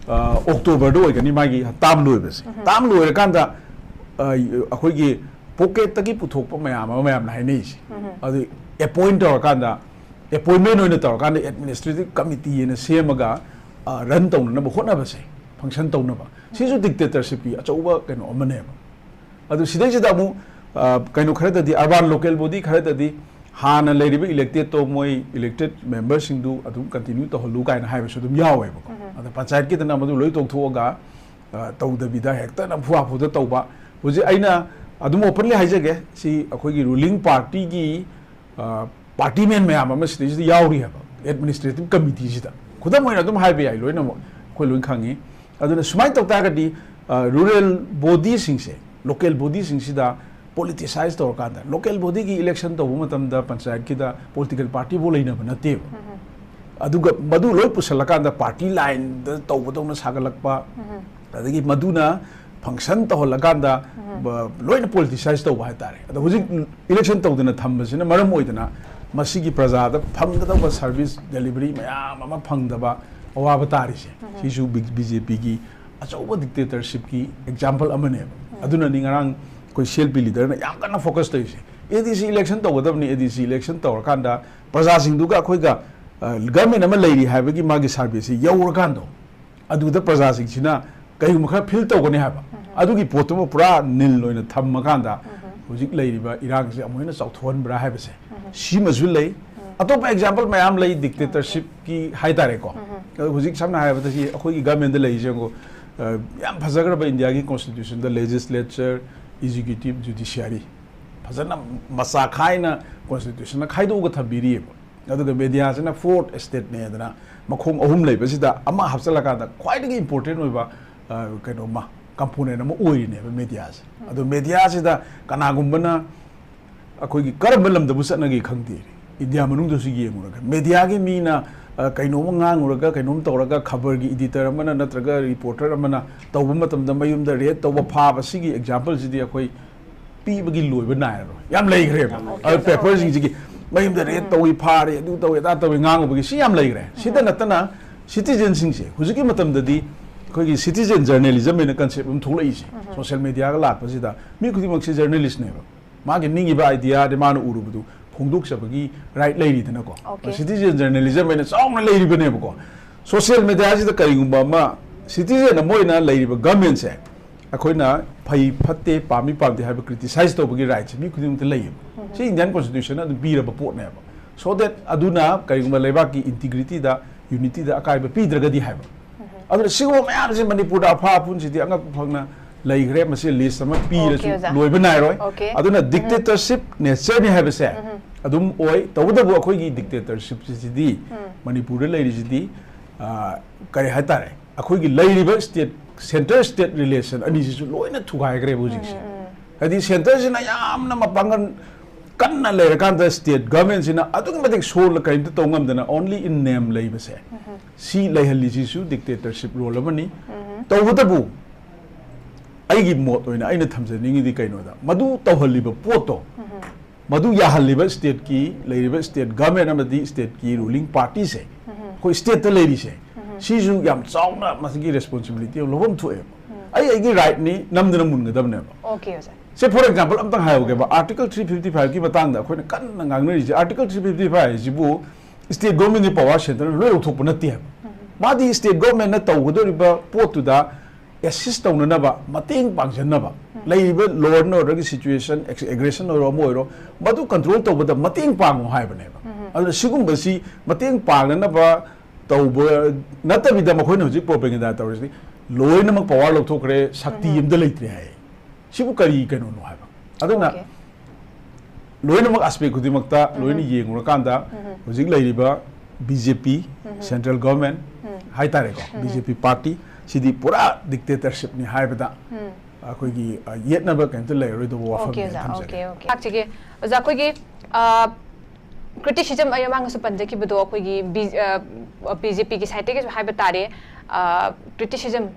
Octoberꯗ ꯑꯣꯏꯒꯅꯤ ꯃꯥꯒꯤ term ꯂꯣꯏꯕꯁꯦ꯫ Term ꯂꯣꯏꯔꯀꯥꯟꯗ ꯑ, ꯑꯩꯈꯣꯏꯒꯤ pocketꯇꯒꯤ ꯄꯨꯊꯣꯛꯄ ꯃꯌꯥꯝ ꯑꯃ ꯃꯌꯥꯝꯅ ꯍꯥꯏꯅꯩꯁꯦ, ꯑꯗꯨ appoint ꯇꯧꯔꯀꯥꯟꯗ, appointment ꯑꯣꯏꯅ ꯇꯧꯔꯀꯥꯟꯗ administrative committee ꯍꯥꯏꯅ ꯁꯦꯝꯃꯒ run ꯇꯧꯅꯅꯕ ꯍꯣꯠꯅꯕꯁꯦ, function ꯇꯧꯅꯕ, ꯁꯤꯁꯨ dictatorshipꯀꯤ ꯑꯆꯧꯕ ꯀꯩꯅꯣ ꯑꯃꯅꯦꯕ꯫ ꯑꯗꯨ ꯁꯤꯗꯩꯁꯤꯗ ꯑꯃꯨꯛ ꯑ, ꯀꯩꯅꯣ ꯈꯔꯗꯗꯤ, urban local body ꯈꯔꯗꯗꯤ ꯍꯥꯟꯅ ꯂꯩꯔꯤꯕ electedꯇꯣ ꯃꯣꯏ elected memberꯁꯤꯡꯗꯨ ꯑꯗꯨꯝ continue ꯇꯧꯍꯜꯂꯨ ꯀꯥꯏꯅ ꯍꯥꯏꯕꯁꯨ ꯑꯗꯨꯝ ꯌꯥꯎꯋꯦꯕꯀꯣ꯫ ꯑꯗ ꯄꯟꯆꯥꯌꯠꯀꯤꯗꯅ ꯃꯗꯨ ꯂꯣꯏ ꯇꯣꯛꯊꯣꯛꯑꯒ ꯑ, ꯇꯧꯗꯕꯤꯗ ꯍꯦꯛꯇ ꯅꯝꯐꯨ ꯍꯥꯐꯨꯗ ꯇꯧꯕ꯫ ꯍꯧꯖꯤꯛ ꯑꯩꯅ ꯑꯗꯨꯝ openly ꯍꯥꯏꯖꯒꯦ, ꯁꯤ ꯑꯩꯈꯣꯏꯒꯤ ruling partyꯒꯤ ꯑ, partyman ꯃꯌꯥꯝ ꯑꯃ ꯁꯤꯗꯩꯁꯤꯗ ꯌꯥꯎꯔꯤ ꯍꯥꯏꯕ administrative committeeꯁꯤꯗ꯫ ꯈꯨꯗꯝ ꯑꯣꯏꯅ ꯑꯗꯨꯝ ꯍꯥꯏꯕ ꯌꯥꯏ, ꯂꯣꯏꯅꯃꯛ ꯑꯩꯈꯣꯏ ꯂꯣꯏ ꯈꯪꯉꯤ꯫ ꯑꯗꯨꯅ ꯁꯨꯃꯥꯏꯅ ꯇꯧ ꯇꯥꯔꯒꯗꯤ ꯑ, rural bodyꯁꯤꯡꯁꯦ, local bodyꯁꯤꯡꯁꯤꯗ ꯄꯣꯂꯤꯇꯤꯁꯥꯏꯁ ꯇꯧꯔꯀꯥꯟꯗ, ꯂꯣꯀꯦꯜ ꯕꯣꯗꯤꯒꯤ ꯏꯂꯦꯛꯁꯟ ꯇꯧꯕ ꯃꯇꯝꯗ ꯄꯟꯆꯥꯌꯠꯀꯤꯗ ꯄꯣꯂꯤꯇꯤꯀꯦꯜ ꯄꯥꯔꯇꯤꯐꯥꯎ ꯂꯩꯅꯕ ꯅꯠꯇꯦꯕ꯫ ꯑꯗꯨꯒ ꯃꯗꯨ ꯂꯣꯏ ꯄꯨꯁꯜꯂꯀꯥꯟꯗ ꯄꯥꯔꯇꯤ ꯂꯥꯏꯟꯗ ꯇꯧꯕꯗꯧꯅ ꯁꯥꯒꯠꯂꯛꯄ, ꯑꯗꯒꯤ ꯃꯗꯨꯅ ꯐꯪꯁꯟ ꯇꯧꯍꯜꯂꯀꯥꯟꯗ ꯕ-, ꯂꯣꯏꯅ ꯄꯣꯂꯤꯇꯤꯁꯥꯏꯁ ꯇꯧꯕ ꯍꯥꯏꯇꯥꯔꯦ꯫ ꯑꯗꯣ ꯍꯧꯖꯤꯛ ꯏꯂꯦꯛꯁꯟ ꯇꯧꯗꯅ ꯊꯝꯕꯁꯤꯅ ꯃꯔꯝ ꯑꯣꯏꯗꯅ ꯃꯁꯤꯒꯤ ꯄ꯭ꯔꯖꯥꯗ ꯐꯪꯒꯗꯧꯕ ꯁꯥꯔꯚꯤꯁ ꯗꯦꯂꯤꯚꯔꯤ ꯃꯌꯥꯝ ꯑꯃ ꯐꯪꯗꯕ ꯑꯋꯥꯕ ꯇꯥꯔꯤꯁꯦ, ꯁꯤꯁꯨ ꯕꯤ-, ꯕꯤ ꯖꯦ ꯄꯤꯒꯤ ꯑꯆꯧꯕ ꯗꯤꯛꯇꯦꯇꯔꯁꯤꯞꯀꯤ ꯑꯦꯛꯖꯥꯝꯄꯜ ꯑꯃꯅꯦꯕ꯫ ꯑꯗꯨꯅꯅꯤ ꯉꯔꯥꯡ ꯑꯩꯈꯣꯏ ꯁꯤ ꯑꯦꯜ ꯄꯤ ꯂꯤꯗꯔꯅ ꯌꯥꯝ ꯀꯟꯅ ꯐꯣꯀꯁ ꯇꯧꯔꯤꯁꯦ꯫ ꯑꯦ ꯗꯤ ꯁꯤ ꯏꯂꯦꯛꯁꯟ ꯇꯧꯒꯗꯕꯅꯤ, ꯑꯦ ꯗꯤ ꯁꯤ ꯏꯂꯦꯛꯁꯟ ꯇꯧꯔꯀꯥꯟꯗ ꯄ꯭ꯔꯖꯥꯁꯤꯡꯗꯨꯒ ꯑꯩꯈꯣꯏꯒ, ꯑ, ꯒꯚꯔꯟꯃꯦꯟ ꯑꯃ ꯂꯩꯔꯤ ꯍꯥꯏꯕꯒꯤ ꯃꯥꯒꯤ ꯁꯥꯔꯚꯤꯁꯁꯤ ꯌꯧꯔꯀꯥꯟꯗꯣ, ꯑꯗꯨꯗ ꯄ꯭ꯔꯖꯥꯁꯤꯡꯁꯤꯅ ꯀꯔꯤꯒꯨꯝꯕ ꯈꯔ ꯐꯤꯜ ꯇꯧꯒꯅꯤ ꯍꯥꯏꯕ, ꯑꯗꯨꯒꯤ ꯄꯣꯠꯇꯨꯃ ꯄꯨꯔꯥ ꯅꯤꯜ ꯑꯣꯏꯅ ꯊꯝꯃꯀꯥꯟꯗ ꯍꯧꯖꯤꯛ ꯂꯩꯔꯤꯕ ꯏꯔꯥꯡꯁꯦ ꯑꯃꯨꯛ ꯍꯦꯟꯅ ꯆꯥꯎꯊꯣꯛꯍꯟꯕ꯭ꯔꯥ ꯍꯥꯏꯕꯁꯦ, ꯁꯤꯃꯁꯨ ꯂꯩ꯫ ꯑꯇꯣꯞꯄ ꯑꯦꯛꯖꯥꯝꯄꯜ ꯃꯌꯥꯝ ꯂꯩ ꯗꯤꯛꯇꯦꯇꯔꯁꯤꯞꯀꯤ ꯍꯥꯏꯇꯥꯔꯦꯀꯣ꯫ ꯑꯗꯣ ꯍꯧꯖꯤꯛ ꯁꯝꯅ ꯍꯥꯏꯔꯕꯗ ꯁꯤ ꯑꯩꯈꯣꯏꯒꯤ ꯒꯚꯔꯟꯃꯦꯟꯗ ꯂꯩꯔꯤꯁꯦ ꯌꯦꯡꯉꯣ, ꯑ, ꯌꯥꯝ ꯐꯖꯈ꯭ꯔꯕ ꯏꯟꯗꯤꯌꯥꯒꯤ ꯀꯣꯟꯁꯇꯤꯇ꯭ꯌꯨꯁꯟꯗ ꯂꯦꯖꯤꯁꯂꯦꯆꯔ, ꯑꯦꯛꯖꯤꯀ꯭ꯌꯨꯇꯤꯞ, ꯖꯨꯗꯤꯁꯤꯌꯥꯔꯤ ꯐꯖꯅ ꯃꯆꯥ ꯈꯥꯏꯅ ꯀꯣꯟꯁꯇꯤꯇ꯭ꯌꯨꯁꯟꯅ ꯈꯥꯏꯗꯣꯛꯑꯒ ꯊꯝꯕꯤꯔꯤꯑꯕ꯫ ꯑꯗꯨꯒ ꯃꯦꯗꯤꯌꯥꯁꯤꯅ ꯐꯣꯔꯠ ꯑꯦꯁꯇꯦꯠꯅꯦꯗꯅ ꯃꯈꯣꯡ ꯑꯍꯨꯝ ꯂꯩꯕꯁꯤꯗ ꯑꯃ ꯍꯥꯞꯆꯤꯜꯂꯀꯥꯟꯗ ꯈ꯭ꯋꯥꯏꯗꯒꯤ ꯏꯝꯄꯣꯔꯇꯦꯟ ꯑꯣꯏꯕ, ꯑ, ꯀꯩꯅꯣꯃ, ꯀꯝꯄꯣꯅꯦꯟ ꯑꯃ ꯑꯣꯏꯔꯤꯅꯦꯕ ꯃꯦꯗꯤꯌꯥꯁꯦ꯫ ꯑꯗꯣ ꯃꯦꯗꯤꯌꯥꯁꯤꯗ ꯀꯅꯥꯒꯨꯝꯕꯅ ꯑꯩꯈꯣꯏꯒꯤ ꯀꯔꯝꯕ ꯂꯝꯗꯕꯨ ꯆꯠꯅꯒꯦ ꯈꯪꯗꯦ, ꯏꯟꯗꯤꯌꯥ ꯃꯅꯨꯡꯗꯁꯨ ꯌꯦꯡꯉꯨꯔꯒ ꯃꯦꯗꯤꯌꯥꯒꯤ ꯃꯤꯅ, ꯑ, ꯀꯩꯅꯣꯝꯃ ꯉꯥꯡꯉꯨꯔꯒ, ꯀꯩꯅꯣꯝ ꯇꯧꯔꯒ, ꯈꯕꯔꯒꯤ ꯏꯗꯤꯇꯔ ꯑꯃꯅ ꯅꯠꯇ꯭ꯔꯒ ꯔꯤꯄꯣꯔꯇꯔ ꯑꯃꯅ ꯇꯧꯕ ꯃꯇꯝꯗ ꯃꯌꯨꯝꯗ ꯔꯦꯗ ꯇꯧꯕ, ꯐꯥꯕ, ꯁꯤꯒꯤ ꯑꯦꯛꯖꯥꯝꯄꯜꯁꯤꯗꯤ ꯑꯩꯈꯣꯏ ꯄꯤꯕꯒꯤ ꯂꯣꯏꯕ ꯅꯥꯏꯔꯔꯣꯏ꯫ ꯌꯥꯝ ꯂꯩꯈ꯭ꯔꯦꯕ꯫ ꯑꯣꯀꯦ, ꯑꯗꯨ ꯑꯣꯀꯦ꯫ ꯄꯦꯄꯔꯁꯤꯡꯁꯤꯒꯤ ꯃꯌꯨꯝꯗ ꯔꯦꯗ ꯇꯧꯏ, ꯐꯥꯔꯦ, ꯑꯗꯨ ꯇꯧꯏ, ꯑꯗꯥ ꯇꯧꯏ, ꯉꯥꯡꯉꯨꯕꯒꯤ ꯁꯤ ꯌꯥꯝ ꯂꯩꯈ꯭ꯔꯦ꯫ ꯁꯤꯗ ꯅꯠꯇꯅ ꯁꯤꯇꯤꯖꯦꯟꯁꯤꯡꯁꯦ ꯍꯧꯖꯤꯛꯀꯤ ꯃꯇꯝꯗꯗꯤ ꯑꯩꯈꯣꯏꯒꯤ ꯁꯤꯇꯤꯖꯦꯟ ꯖꯔꯅꯦꯂꯤꯖꯝ ꯍꯥꯏꯅ ꯀꯟꯁꯦꯞ ꯑꯃ ꯊꯣꯛꯂꯛꯏꯁꯦ꯫ ꯁꯣꯁꯤꯌꯦꯜ ꯃꯦꯗꯤꯌꯥꯒ ꯂꯥꯛꯄꯁꯤꯗ ꯃꯤ ꯈꯨꯗꯤꯡꯃꯛꯁꯦ ꯖꯔꯅꯦꯂꯤꯁꯅꯦꯕ꯫ ꯃꯥꯒꯤ ꯅꯤꯡꯉꯤꯕ ꯑꯥꯏꯗꯤꯌꯥ ꯑꯗꯩ ꯃꯥꯅ ꯎꯔꯨꯕꯗꯨ ꯐꯣꯡꯗꯣꯛꯆꯕꯒꯤ ꯔꯥꯏꯠ ꯂꯩꯔꯤꯗꯅꯀꯣ꯫ ꯑꯣꯀꯦ꯫ ꯁꯤꯇꯤꯖꯦꯟ ꯖꯔꯅꯦꯂꯤꯖꯝ ꯍꯥꯏꯅ ꯆꯥꯎꯅ ꯂꯩꯔꯤꯕꯅꯦꯕꯀꯣ꯫ ꯁꯣꯁꯤꯌꯦꯜ ꯃꯦꯗꯤꯌꯥꯁꯤꯗ ꯀꯔꯤꯒꯨꯝꯕ ꯑꯃ ꯁꯤꯇꯤꯖꯦꯟ ꯑꯃ ꯑꯣꯏꯅ ꯂꯩꯔꯤꯕ ꯒꯃꯦꯟꯁꯦ ꯑꯩꯈꯣꯏꯅ ꯐꯩ ꯐꯠꯇꯦ, ꯄꯥꯝꯃꯤ ꯄꯥꯝꯗꯦ ꯍꯥꯏꯕ ꯀ꯭ꯔꯤꯇꯤꯁꯥꯏꯖ ꯇꯧꯕꯒꯤ ꯔꯥꯏꯠꯁꯦ ꯃꯤ ꯈꯨꯗꯤꯡꯃꯛꯇ ꯂꯩꯌꯦꯕ꯫ ꯁꯤ ꯏꯟꯗꯤꯌꯟ ꯀꯣꯟꯁꯇꯤꯇ꯭ꯌꯨꯁꯟꯅ ꯑꯗꯨꯝ ꯄꯤꯔꯕ ꯄꯣꯠꯅꯦꯕ꯫ So that ꯑꯗꯨꯅ ꯀꯔꯤꯒꯨꯝꯕ ꯂꯩꯕꯥꯛꯀꯤ ꯏꯟꯇꯤꯒ꯭ꯔꯤꯇꯤꯗ, ꯌꯨꯅꯤꯇꯤꯗ ꯑꯀꯥꯏꯕ ꯄꯤꯗ꯭ꯔꯒꯗꯤ ꯍꯥꯏꯕ꯫ ꯑꯗꯨꯅ ꯁꯤꯒꯨꯝꯕ ꯃꯌꯥꯝꯁꯦ ꯃꯅꯤꯄꯨꯔꯗ ꯑꯐ ꯑꯐꯨꯟꯁꯤꯗꯤ ꯑꯉꯛꯄ ꯐꯪꯅ ꯂꯩꯈ꯭ꯔꯦ꯫ ꯃꯁꯤ ꯂꯤꯁ ꯑꯃ ꯄꯤꯔꯁꯨ ꯑꯣꯀꯦ, ꯑꯣꯖꯥ꯫ ꯂꯣꯏꯕ ꯅꯥꯏꯔꯣꯏ꯫ ꯑꯣꯀꯦ꯫ ꯑꯗꯨꯅ ꯗꯤꯛꯇꯦꯇꯔꯁꯤꯞ ꯅꯦꯆꯔꯅꯤ ꯍꯥꯏꯕꯁꯦ ꯑꯗꯨꯝ ꯑꯣꯏ꯫ ꯇꯧꯕꯇꯕꯨ ꯑꯩꯈꯣꯏꯒꯤ ꯗꯤꯛꯇꯦꯇꯔꯁꯤꯞꯁꯤꯗꯤ ꯃꯅꯤꯄꯨꯔꯗ ꯂꯩꯔꯤꯁꯤꯗꯤ, ꯑ, ꯀꯔꯤ ꯍꯥꯏꯇꯥꯔꯦ, ꯑꯩꯈꯣꯏꯒꯤ ꯂꯩꯔꯤꯕ ꯁ꯭ꯇꯦꯠ, ꯁꯦꯟꯇꯔ ꯁ꯭ꯇꯦꯠ ꯔꯤꯂꯦꯁꯟ ꯑꯅꯤꯁꯤꯁꯨ ꯂꯣꯏꯅ ꯊꯨꯒꯥꯏꯈ꯭ꯔꯦꯕ ꯍꯧꯖꯤꯛꯁꯦ꯫ ꯍꯥꯏꯗꯤ ꯁꯦꯟꯇꯔꯁꯤꯅ ꯌꯥꯝꯅ ꯃꯄꯥꯡꯒꯜ ꯀꯟꯅ ꯂꯩꯔꯀꯥꯟꯗ ꯁ꯭ꯇꯦꯠ ꯒꯚꯔꯟꯃꯦꯟꯁꯤꯅ ꯑꯗꯨꯛꯀꯤ ꯃꯇꯤꯛ ꯁꯣꯜꯂ ꯀꯔꯤꯝꯇ ꯇꯧ ꯉꯝꯗꯅ only in name ꯂꯩꯕꯁꯦ, ꯁꯤ ꯂꯩꯍꯜꯂꯤꯁꯤꯁꯨ ꯗꯤꯛꯇꯦꯇꯔꯁꯤꯞ ꯔꯣꯜ ꯑꯃꯅꯤ꯫ ꯇꯧꯕꯇꯕꯨ ꯑꯩꯒꯤ ꯃꯣꯠ ꯑꯣꯏꯅ ꯑꯩꯅ ꯊꯝꯖꯅꯤꯡꯉꯤꯗꯤ ꯀꯩꯅꯣꯗ, ꯃꯗꯨ ꯇꯧꯍꯜꯂꯤꯕ ꯄꯣꯠꯇꯣ, ꯃꯗꯨ ꯌꯥꯍꯜꯂꯤꯕ ꯁ꯭ꯇꯦꯠꯀꯤ ꯂꯩꯔꯤꯕ ꯁ꯭ꯇꯦꯠ ꯒꯚꯔꯟꯃꯦꯟ ꯑꯃꯗꯤ ꯁ꯭ꯇꯦꯠꯀꯤ ꯔꯨꯂꯤꯡ ꯄꯥꯔꯇꯤꯁꯦ, ꯑꯩꯈꯣꯏ ꯁ꯭ꯇꯦꯠꯇ ꯂꯩꯔꯤꯁꯦ, ꯁꯤꯁꯨ ꯌꯥꯝ ꯆꯥꯎꯅ ꯃꯁꯤꯒꯤ ꯔꯦꯁꯄꯣꯟꯁꯤꯕꯤꯂꯤꯇꯤ ꯑꯃ ꯂꯧꯐꯝ ꯊꯣꯛꯑꯦꯕ꯫ ꯑꯩ ꯑꯩꯒꯤ ꯔꯥꯏꯠꯅꯤ, ꯅꯝꯗꯅ ꯃꯨꯟꯒꯗꯕꯅꯦꯕ꯫ ꯑꯣꯀꯦ ꯑꯣꯖꯥ꯫ ꯁꯦ, ꯐꯣꯔ ꯑꯦꯛꯖꯥꯝꯄꯜ ꯑꯝꯇꯪ ꯍꯥꯏꯍꯧꯒꯦꯕ, ꯑꯥꯔꯇꯤꯀꯜ ꯊ꯭ꯔꯤ ꯐꯤꯐꯇꯤ ꯐꯥꯏꯚꯀꯤ ꯃꯇꯥꯡꯗ ꯑꯩꯈꯣꯏꯅ ꯀꯟꯅ ꯉꯥꯡꯅꯔꯤꯁꯦ, ꯑꯥꯔꯇꯤꯀꯜ ꯊ꯭ꯔꯤ ꯐꯤꯐꯇꯤ ꯐꯥꯏꯚ ꯍꯥꯏꯁꯤꯕꯨ ꯁ꯭ꯇꯦꯠ ꯒꯣꯔꯃꯦꯟꯒꯤ ꯄꯋꯥꯔ ꯁꯦꯟꯇꯔꯅ ꯂꯣꯏ ꯂꯧꯊꯣꯛꯄ ꯅꯠꯇꯦ ꯍꯥꯏꯕ꯫ ꯃꯥꯗꯤ ꯁ꯭ꯇꯦꯠ ꯒꯣꯔꯃꯦꯟꯅ ꯇꯧꯒꯗꯧꯔꯤꯕ ꯄꯣꯠꯇꯨꯗ ꯑꯦꯁꯤꯁ ꯇꯧꯅꯅꯕ, ꯃꯇꯦꯡ ꯄꯥꯡꯖꯅꯕ, ꯂꯩꯔꯤꯕ ꯂꯣ ꯑꯦꯟ ꯑꯣꯔꯗꯔꯒꯤ ꯁꯤꯆꯨꯋꯦꯁꯟ, ꯑꯦꯒ꯭ꯔꯦꯁꯟ ꯑꯣꯏꯔꯣ ꯑꯃ ꯑꯣꯏꯔꯣ, ꯃꯗꯨ ꯀꯟꯇ꯭ꯔꯣꯜ ꯇꯧꯕꯗ ꯃꯇꯦꯡ ꯄꯥꯡꯉꯨ ꯍꯥꯏꯕꯅꯦꯕ꯫ ꯑꯗꯨꯅ ꯁꯤꯒꯨꯝꯕꯁꯤ ꯃꯇꯦꯡ ꯄꯥꯡꯅꯅꯕ ꯇꯧꯕ ꯅꯠꯇꯕꯤꯗ ꯃꯈꯣꯏꯅ ꯍꯧꯖꯤꯛ ꯄ꯭ꯔꯣꯄꯦꯒꯦꯟꯗꯥ ꯇꯧꯔꯤꯁꯤ, ꯂꯣꯏꯅꯃꯛ ꯄꯋꯥꯔ ꯂꯧꯊꯣꯛꯈ꯭ꯔꯦ, ꯁꯛꯇꯤ ꯑꯝꯇ ꯂꯩꯇ꯭ꯔꯦ ꯍꯥꯏ꯫ ꯁꯤꯕꯨ ꯀꯔꯤ ꯀꯩꯅꯣꯅꯣ ꯍꯥꯏꯕ꯫ ꯑꯗꯨꯅ ꯑꯣꯀꯦ꯫ ꯂꯣꯏꯅꯃꯛ ꯑꯦꯁꯄꯦꯛ ꯈꯨꯗꯤꯡꯃꯛꯇ ꯂꯣꯏꯅ ꯌꯦꯡꯉꯨꯔꯀꯥꯟꯗ ꯍꯧꯖꯤꯛ ꯂꯩꯔꯤꯕ ꯕꯤ ꯖꯦ ꯄꯤ, ꯁꯦꯟꯇ꯭ꯔꯦꯜ ꯒꯣꯔꯃꯦꯟ ꯍꯥꯏꯇꯥꯔꯦꯀꯣ, ꯕꯤ ꯖꯦ ꯄꯤ ꯄꯥꯔꯇꯤ, ꯁꯤꯗꯤ ꯄꯨꯔꯥ ꯗꯤꯛꯇꯦꯇꯔꯁꯤꯞꯅꯤ ꯍꯥꯏꯕꯗ ꯑꯩꯈꯣꯏꯒꯤ, ꯑ, ꯌꯦꯠꯅꯕ ꯀꯩꯝꯇ ꯂꯩꯔꯔꯣꯏꯗꯕ ꯑꯣꯀꯦ ꯋꯥꯐꯝꯅꯦꯅ ꯑꯣꯖꯥ꯫ ꯊꯝꯖꯒꯦ꯫ Okay okay. ꯂꯥꯛꯆꯒꯦ ꯑꯣꯖꯥ, ꯑꯩꯈꯣꯏꯒꯤ, ꯑ, ꯀ꯭ꯔꯤꯇꯤꯁꯤꯖꯝ ꯑꯩ ꯃꯃꯥꯡꯗꯁꯨ ꯄꯟꯖꯈꯤꯕꯗꯣ, ꯑꯩꯈꯣꯏꯒꯤ ꯕꯤ-, ꯑ, ꯕꯤ ꯖꯦ ꯄꯤꯒꯤ ꯁꯥꯏꯠꯇꯒꯤꯁꯨ ꯍꯥꯏꯕ ꯇꯥꯔꯦ, ꯑ, ꯀ꯭ꯔꯤꯇꯤꯁꯤꯖꯝ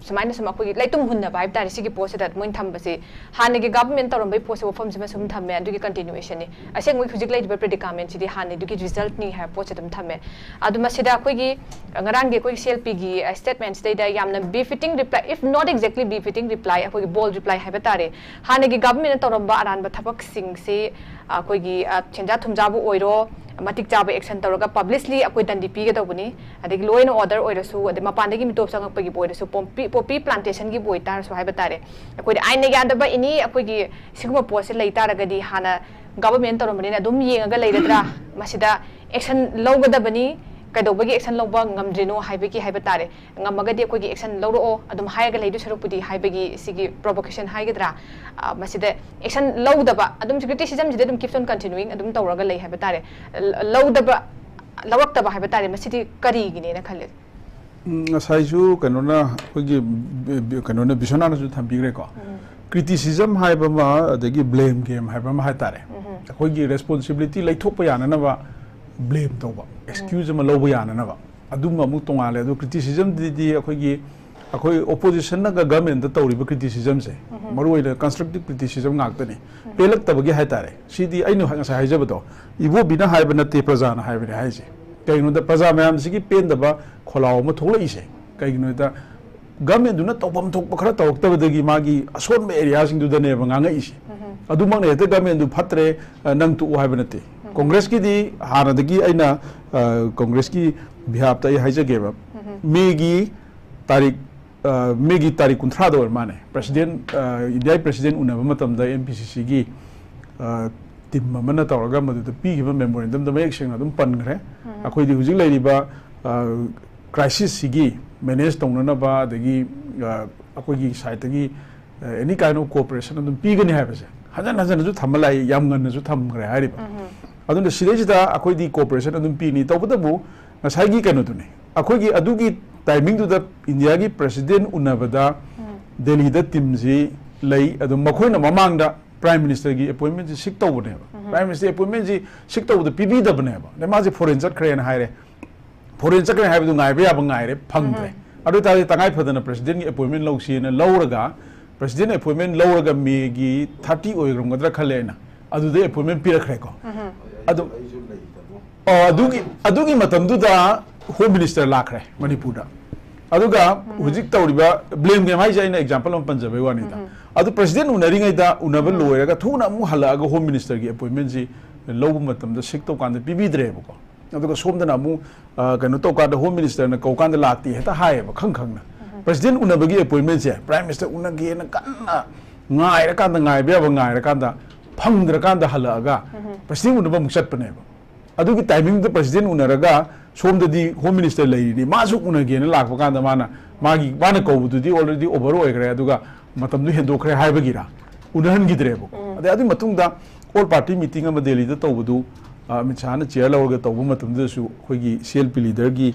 ꯁꯨꯃꯥꯏꯅ ꯁꯨꯝ ꯑꯩꯈꯣꯏꯒꯤ ꯂꯩꯇꯨꯝ ꯍꯨꯟꯅꯕ ꯍꯥꯏꯕ ꯇꯥꯔꯦ, ꯁꯤꯒꯤ ꯄꯣꯠꯁꯤꯗ ꯃꯣꯏꯅ ꯊꯝꯕꯁꯤ ꯍꯥꯟꯅꯒꯤ ꯒꯚꯔꯟꯃꯦꯟ ꯇꯧꯔꯝꯕꯒꯤ ꯄꯣꯠꯁꯦ ꯋꯥꯐꯝꯁꯤꯃ ꯁꯨꯝ ꯊꯝꯃꯦ, ꯑꯗꯨꯒꯤ ꯀꯟꯇꯤꯅ꯭ꯌꯨꯋꯦꯁꯟꯅꯤ꯫ ꯑꯁꯦꯡꯕꯒꯤ ꯍꯧꯖꯤꯛ ꯂꯩꯔꯤꯕ ꯄ꯭ꯔꯤꯗꯤꯀꯥꯃꯦꯟꯁꯤꯗꯤ ꯍꯥꯟꯅꯗꯨꯒꯤ ꯔꯤꯖꯜꯠꯅꯤ ꯍꯥꯏꯕ ꯄꯣꯠꯁꯦ ꯑꯗꯨꯝ ꯊꯝꯃꯦ꯫ ꯑꯗꯨ ꯃꯁꯤꯗ ꯑꯩꯈꯣꯏꯒꯤ ꯉꯔꯥꯡꯒꯤ ꯑꯩꯈꯣꯏꯒꯤ ꯁꯤ ꯑꯦꯜ ꯄꯤꯒꯤ ꯁ꯭ꯇꯦꯠꯃꯦꯟꯁꯤꯗꯩꯗ ꯌꯥꯝꯅ befitting reply, if not exactly befitting reply, ꯑꯩꯈꯣꯏꯒꯤ ꯕꯣꯜ ꯔꯤꯄ꯭ꯂꯥꯏ ꯍꯥꯏꯕ ꯇꯥꯔꯦ, ꯍꯥꯟꯅꯒꯤ ꯒꯚꯔꯟꯃꯦꯟꯅ ꯇꯧꯔꯝꯕ ꯑꯔꯥꯟꯕ ꯊꯕꯛꯁꯤꯡꯁꯤ ꯑꯩꯈꯣꯏꯒꯤ, ꯑ, ꯁꯦꯟꯖꯥ ꯊꯨꯝꯖꯥꯕꯨ ꯑꯣꯏꯔꯣ, ꯃꯇꯤꯛ ꯆꯥꯕ ꯑꯦꯛꯁꯟ ꯇꯧꯔꯒ ꯄꯕ꯭ꯂꯤꯁꯂꯤ ꯑꯩꯈꯣꯏ ꯗꯟꯗꯤ ꯄꯤꯒꯗꯧꯕꯅꯤ꯫ ꯑꯗꯒꯤ ꯂꯣ ꯑꯦꯟ ꯑꯣꯔꯗꯔ ꯑꯣꯏꯔꯁꯨ, ꯑꯗꯩ ꯃꯄꯥꯟꯗꯒꯤ ꯃꯤꯇꯣꯞ ꯆꯪꯉꯛꯄꯒꯤꯕꯨ ꯑꯣꯏꯔꯁꯨ, ꯄꯣꯄꯤ, ꯄꯣꯄꯤ ꯄ꯭ꯂꯥꯟꯇꯦꯁꯟꯒꯤꯕꯨ ꯑꯣꯏꯇꯥꯔꯁꯨ ꯍꯥꯏꯕ ꯇꯥꯔꯦ, ꯑꯩꯈꯣꯏꯗꯤ ꯑꯥꯏꯟꯅ ꯌꯥꯗꯕ ꯑꯦꯅꯤ ꯑꯩꯈꯣꯏꯒꯤ ꯁꯤꯒꯨꯝꯕ ꯄꯣꯠꯁꯦ ꯂꯩ ꯇꯥꯔꯒꯗꯤ ꯍꯥꯟꯅ ꯒꯚꯔꯟꯃꯦꯟ ꯇꯧꯔꯝꯕꯅꯤꯅ ꯑꯗꯨꯝ ꯌꯦꯡꯉꯒ ꯂꯩꯔꯗ꯭ꯔꯥ? ꯃꯁꯤꯗ ꯑꯦꯛꯁꯟ ꯂꯧꯒꯗꯕꯅꯤ, ꯀꯩꯗꯧꯕꯒꯤ ꯑꯦꯛꯁꯟ ꯂꯧꯕ ꯉꯝꯗ꯭ꯔꯤꯅꯣ ꯍꯥꯏꯕꯒꯤ ꯍꯥꯏꯕ ꯇꯥꯔꯦ꯫ ꯉꯝꯃꯒꯗꯤ ꯑꯩꯈꯣꯏꯒꯤ ꯑꯦꯛꯁꯟ ꯂꯧꯔꯛꯑꯣ ꯑꯗꯨꯝ ꯍꯥꯏꯔꯒ ꯂꯩꯗꯣꯏ ꯁꯔꯨꯛꯄꯨꯗꯤ ꯍꯥꯏꯕꯒꯤ ꯁꯤꯒꯤ ꯄ꯭ꯔꯣꯚꯣꯀꯦꯁꯟ ꯍꯥꯏꯒꯗ꯭ꯔꯥ, ꯑ, ꯃꯁꯤꯗ ꯑꯦꯛꯁꯟ ꯂꯧꯗꯕ, ꯑꯗꯨꯝ ꯀ꯭ꯔꯤꯇꯤꯁꯤꯖꯝꯁꯤꯗꯤ ꯑꯗꯨꯝ keeps on continuing ꯑꯗꯨꯝ ꯇꯧꯔꯒ ꯂꯩ ꯍꯥꯏꯕ ꯇꯥꯔꯦ꯫ ꯂ-, ꯂꯧꯗꯕ, ꯂꯧꯔꯛꯇꯕ ꯍꯥꯏꯕ ꯇꯥꯔꯦ, ꯃꯁꯤꯗꯤ ꯀꯔꯤꯒꯤꯅꯦꯅ ꯈꯜꯂꯤ? ꯎꯝ, ꯉꯁꯥꯏꯁꯨ ꯀꯩꯅꯣꯅ, ꯑꯩꯈꯣꯏꯒꯤ ꯕꯤ-, ꯕꯤ-, ꯀꯩꯅꯣꯅ, ꯕꯤꯁ꯭ꯋꯅꯥꯊꯅꯁꯨ ꯊꯝꯕꯤꯈ꯭ꯔꯦꯀꯣ꯫ ꯀ꯭ꯔꯤꯇꯤꯁꯤꯖꯝ ꯍꯥꯏꯕ ꯑꯃ, ꯑꯗꯒꯤ ꯕ꯭ꯂꯦꯝ ꯒꯦꯝ ꯍꯥꯏꯕ ꯑꯃ ꯍꯥꯏꯇꯥꯔꯦ꯫ ꯑꯩꯈꯣꯏꯒꯤ ꯔꯦꯁꯄꯣꯟꯁꯤꯕꯤꯂꯤꯇꯤ ꯂꯩꯊꯣꯛꯄ ꯌꯥꯅꯅꯕ ꯕ꯭ꯂꯦꯝ ꯇꯧꯕ, ꯑꯦꯛꯁꯀ꯭ꯌꯨꯖ ꯑꯃ ꯂꯧꯕ ꯌꯥꯅꯅꯕ, ꯑꯗꯨꯝꯕ ꯑꯃꯨꯛ ꯇꯣꯉꯥꯜꯂꯦ꯫ ꯑꯗꯣ ꯀ꯭ꯔꯤꯇꯤꯁꯤꯖꯝꯗꯗꯤ ꯑꯩꯈꯣꯏꯒꯤ, ꯑꯩꯈꯣꯏ ꯑꯣꯄꯣꯖꯤꯁꯟꯅꯒ ꯒꯃꯦꯟꯗ ꯇꯧꯔꯤꯕ ꯀ꯭ꯔꯤꯇꯤꯁꯤꯖꯝꯁꯦ, ꯃꯔꯨꯑꯣꯏꯅ ꯀꯟꯁꯇ꯭ꯔꯛꯇꯤꯞ ꯀ꯭ꯔꯤꯇꯤꯁꯤꯖꯝ ꯉꯥꯛꯇꯅꯤ꯫ ꯄꯦꯜꯂꯛꯇꯕꯒꯤ ꯍꯥꯏꯇꯥꯔꯦ꯫ ꯁꯤꯗꯤ ꯑꯩꯅ ꯉꯁꯥꯏ ꯍꯥꯏꯖꯕꯗꯣ, ꯏꯕꯣꯕꯤꯅ ꯍꯥꯏꯕ ꯅꯠꯇꯦ, ꯄ꯭ꯔꯖꯥꯅ ꯍꯥꯏꯕꯅꯦ ꯍꯥꯏꯁꯦ꯫ ꯀꯩꯒꯤꯅꯣꯗ ꯄ꯭ꯔꯖꯥ ꯃꯌꯥꯝꯁꯤꯒꯤ ꯄꯦꯟꯗꯕ ꯈꯣꯜꯂꯥꯎ ꯑꯃ ꯊꯣꯛꯂꯛꯏꯁꯦ ꯀꯩꯒꯤꯅꯣꯗ, ꯒꯃꯦꯟꯗꯨꯅ ꯇꯧꯐꯝ ꯊꯣꯛꯄ ꯈꯔ ꯇꯧꯔꯛꯇꯕꯗꯒꯤ ꯃꯥꯒꯤ ꯑꯁꯣꯟꯕ ꯑꯦꯔꯤꯌꯥꯁꯤꯡꯗꯨꯗꯅꯦꯕ ꯉꯥꯡꯉꯛꯏꯁꯦ꯫ ꯑꯗꯨꯃꯛꯅ ꯍꯦꯛꯇ ꯒꯃꯦꯟꯗꯨ ꯐꯠꯇ꯭ꯔꯦ, ꯑ, ꯅꯪ ꯇꯣꯛꯎ ꯍꯥꯏꯕ ꯅꯠꯇꯦ꯫ ꯀꯣꯡꯒ꯭ꯔꯦꯁꯀꯤꯗꯤ ꯍꯥꯟꯅꯗꯒꯤ ꯑꯩꯅ, ꯑ, ꯀꯣꯡꯒ꯭ꯔꯦꯁꯀꯤ ꯕꯤꯍꯥꯞꯇ ꯑꯩ ꯍꯥꯏꯖꯒꯦꯕ, ꯃꯦꯒꯤ ꯇꯥꯔꯤꯛ, ꯑ, ꯃꯦꯒꯤ ꯇꯥꯔꯤꯛ ꯀꯨꯟꯊ꯭ꯔꯥꯗ ꯑꯣꯏꯔ ꯃꯥꯅꯦ, ꯄ꯭ꯔꯁꯤꯗꯦꯟ, ꯑ, ꯏꯟꯗꯤꯌꯥꯒꯤ ꯄ꯭ꯔꯁꯤꯗꯦꯟ ꯎꯅꯕ ꯃꯇꯝꯗ ꯑꯦꯝ ꯄꯤ ꯁꯤ ꯁꯤꯒꯤ, ꯑ, ꯇꯤꯝ ꯑꯃꯅ ꯇꯧꯔꯒ ꯃꯗꯨꯗ ꯄꯤꯈꯤꯕ ꯃꯦꯃꯣꯔꯦꯟꯗꯝꯗ ꯃꯌꯦꯛ ꯁꯦꯡꯅ ꯑꯗꯨꯝ ꯄꯟꯈ꯭ꯔꯦ꯫ ꯑꯩꯈꯣꯏꯗꯤ ꯍꯧꯖꯤꯛ ꯂꯩꯔꯤꯕ, ꯑ, ꯀ꯭ꯔꯥꯏꯁꯤꯁꯁꯤꯒꯤ ꯃꯦꯅꯦꯖ ꯇꯧꯅꯅꯕ, ꯑꯗꯒꯤ, ꯑ, ꯑꯩꯈꯣꯏꯒꯤ ꯁꯥꯏꯠꯇꯒꯤ, ꯑ, ꯑꯦꯅꯤ ꯀꯥꯏꯟ ꯑꯣꯐ ꯀꯣꯑꯣꯄꯔꯦꯁꯟ ꯑꯗꯨꯝ ꯄꯤꯒꯅꯤ ꯍꯥꯏꯕꯁꯦ ꯍꯟꯖꯟ ꯍꯟꯖꯟꯅꯁꯨ ꯊꯝꯕ ꯂꯥꯛꯏ, ꯌꯥꯝ ꯉꯟꯅꯁꯨ ꯊꯝꯈ꯭ꯔꯦ ꯍꯥꯏꯔꯤꯕ꯫ ꯑꯗꯨꯅ ꯁꯤꯗꯩꯁꯤꯗ ꯑꯩꯈꯣꯏꯗꯤ ꯀꯣꯑꯣꯄꯔꯦꯁꯟ ꯑꯗꯨꯝ ꯄꯤꯅꯤ꯫ ꯇꯧꯕꯇꯕꯨ ꯉꯁꯥꯏꯒꯤ ꯀꯩꯅꯣꯗꯨꯅꯤ, ꯑꯩꯈꯣꯏꯒꯤ ꯑꯗꯨꯒꯤ ꯇꯥꯏꯃꯤꯡꯗꯨꯗ ꯏꯟꯗꯤꯌꯥꯒꯤ ꯄ꯭ꯔꯁꯤꯗꯦꯟ ꯎꯅꯕꯗ ꯗꯦꯜꯂꯤꯗ ꯇꯤꯝꯁꯤ ꯂꯩ꯫ ꯑꯗꯨ ꯃꯈꯣꯏꯅ ꯃꯃꯥꯡꯗ ꯄ꯭ꯔꯥꯏꯝ ꯃꯤꯅꯤꯁꯇꯔꯒꯤ ꯑꯦꯄꯣꯏꯟꯃꯦꯟꯁꯤ ꯁꯤꯛ ꯇꯧꯕꯅꯦꯕ꯫ ꯄ꯭ꯔꯥꯏꯝ ꯃꯤꯅꯤꯁꯇꯔ ꯑꯦꯄꯣꯏꯟꯃꯦꯟꯁꯤ ꯁꯤꯛ ꯇꯧꯕꯗ ꯄꯤꯕꯤꯗꯕꯅꯦꯕ꯫ ꯑꯗꯩ ꯃꯥꯁꯦ ꯐꯣꯔꯦꯟ ꯆꯠꯈ꯭ꯔꯦꯅ ꯍꯥꯏꯔꯦ꯫ ꯐꯣꯔꯦꯟ ꯆꯠꯈ꯭ꯔꯦ ꯍꯥꯏꯕꯗꯨ ꯉꯥꯏꯕ ꯌꯥꯕ ꯉꯥꯏꯔꯦ, ꯐꯪꯗ꯭ꯔꯦ꯫ ꯑꯗꯨ ꯑꯣꯏꯇꯥꯔꯗꯤ ꯇꯉꯥꯏ ꯐꯗꯅ ꯄ꯭ꯔꯁꯤꯗꯦꯟꯒꯤ ꯑꯦꯄꯣꯏꯟꯃꯦꯟ ꯂꯧꯁꯤꯅ ꯂꯧꯔꯒ, ꯄ꯭ꯔꯁꯤꯗꯦꯟ ꯑꯦꯄꯣꯏꯟꯃꯦꯟ ꯂꯧꯔꯒ ꯃꯦꯒꯤ ꯊꯥꯔꯇꯤ ꯑꯣꯏꯔꯝꯒꯗ꯭ꯔꯥ ꯈꯜꯂꯦ ꯑꯩꯅ꯫ ꯑꯗꯨꯗ ꯑꯦꯄꯣꯏꯟꯃꯦꯟ ꯄꯤꯔꯛꯈ꯭ꯔꯦꯀꯣ꯫ ꯑꯗꯨ, ꯑꯣ, ꯑꯗꯨꯒꯤ, ꯑꯗꯨꯒꯤ ꯃꯇꯝꯗꯨꯗ ꯍꯣꯝ ꯃꯤꯅꯤꯁꯇꯔ ꯂꯥꯛꯈ꯭ꯔꯦ ꯃꯅꯤꯄꯨꯔꯗ꯫ ꯑꯗꯨꯒ ꯍꯧꯖꯤꯛ ꯇꯧꯔꯤꯕ ꯕ꯭ꯂꯦꯝ ꯒꯦꯝ ꯍꯥꯏꯁꯦ ꯑꯩꯅ ꯑꯦꯛꯖꯥꯝꯄꯜ ꯑꯃ ꯄꯟꯖꯕꯩ ꯋꯥꯅꯤꯗ꯫ ꯑꯗꯨ ꯄ꯭ꯔꯁꯤꯗꯦꯟ ꯎꯅꯔꯤꯉꯩꯗ, ꯎꯅꯕ ꯂꯣꯏꯔꯒ ꯊꯨꯅ ꯑꯃꯨꯛ ꯍꯜꯂꯛꯑꯒ ꯍꯣꯝ ꯃꯤꯅꯤꯁꯇꯔꯒꯤ ꯑꯦꯄꯣꯏꯟꯃꯦꯟꯁꯤ ꯂꯧꯕ ꯃꯇꯝꯗ ꯁꯤꯛ ꯇꯧꯀꯥꯟꯗ ꯄꯤꯕꯤꯗ꯭ꯔꯦꯕꯀꯣ꯫ ꯑꯗꯨꯒ ꯁꯣꯝꯗꯅ ꯑꯃꯨꯛ, ꯑ, ꯀꯩꯅꯣ ꯇꯧꯀꯥꯟꯗ ꯍꯣꯝ ꯃꯤꯅꯤꯁꯇꯔꯅ ꯀꯧꯀꯥꯟꯗ ꯂꯥꯛꯇꯦ ꯍꯦꯛꯇ ꯍꯥꯏꯌꯦꯕ, ꯈꯪ ꯈꯪꯅ꯫ ꯄ꯭ꯔꯁꯤꯗꯦꯟ ꯎꯅꯕꯒꯤ ꯑꯦꯄꯣꯏꯟꯃꯦꯟꯁꯦ ꯄ꯭ꯔꯥꯏꯝ ꯃꯤꯅꯤꯁꯇꯔ ꯎꯅꯒꯦꯅ ꯀꯟꯅ ꯉꯥꯏꯔꯀꯥꯟꯗ, ꯉꯥꯏꯕ ꯌꯥꯕ ꯉꯥꯏꯔꯀꯥꯟꯗ, ꯐꯪꯗ꯭ꯔꯀꯥꯟꯗ ꯍꯜꯂꯛꯑꯒ ꯄ꯭ꯔꯁꯤꯗꯦꯟ ꯎꯅꯕ ꯑꯃꯨꯛ ꯆꯠꯄꯅꯦꯕ꯫ ꯑꯗꯨꯒꯤ ꯇꯥꯏꯃꯤꯡꯗꯨꯗ ꯄ꯭ꯔꯁꯤꯗꯦꯟ ꯎꯅꯔꯒ ꯁꯣꯝꯗꯗꯤ ꯍꯣꯝ ꯃꯤꯅꯤꯁꯇꯔ ꯂꯩꯔꯤꯅꯤ, ꯃꯥꯁꯨ ꯎꯅꯒꯦꯅ ꯂꯥꯛꯄ ꯀꯥꯟꯗ ꯃꯥꯅ, ꯃꯥꯒꯤ, ꯃꯥꯅ ꯀꯧꯕꯗꯨꯗꯤ already over ꯑꯣꯏꯈ꯭ꯔꯦ, ꯑꯗꯨꯒ ꯃꯇꯝꯗꯨ ꯍꯦꯟꯗꯣꯛꯈ꯭ꯔꯦ ꯍꯥꯏꯕꯒꯤꯔ ꯎꯅꯍꯟꯈꯤꯗ꯭ꯔꯦꯕꯀꯣ꯫ ꯑꯗꯩ ꯑꯗꯨꯒꯤ ꯃꯇꯨꯡꯗ ꯑꯣꯜ ꯄꯥꯔꯇꯤ ꯃꯤꯇꯤꯡ ꯑꯃ ꯗꯦꯜꯂꯤꯗ ꯇꯧꯕꯗꯨ, ꯑ, ꯑꯃꯤꯠ ꯁꯥꯍꯅ ꯆꯤꯌꯔ ꯂꯧꯔꯒ ꯇꯧꯕ ꯃꯇꯝꯗꯨꯗꯁꯨ ꯑꯩꯈꯣꯏꯒꯤ ꯁꯤ ꯑꯦꯜ ꯄꯤ ꯂꯤꯗꯔꯒꯤ,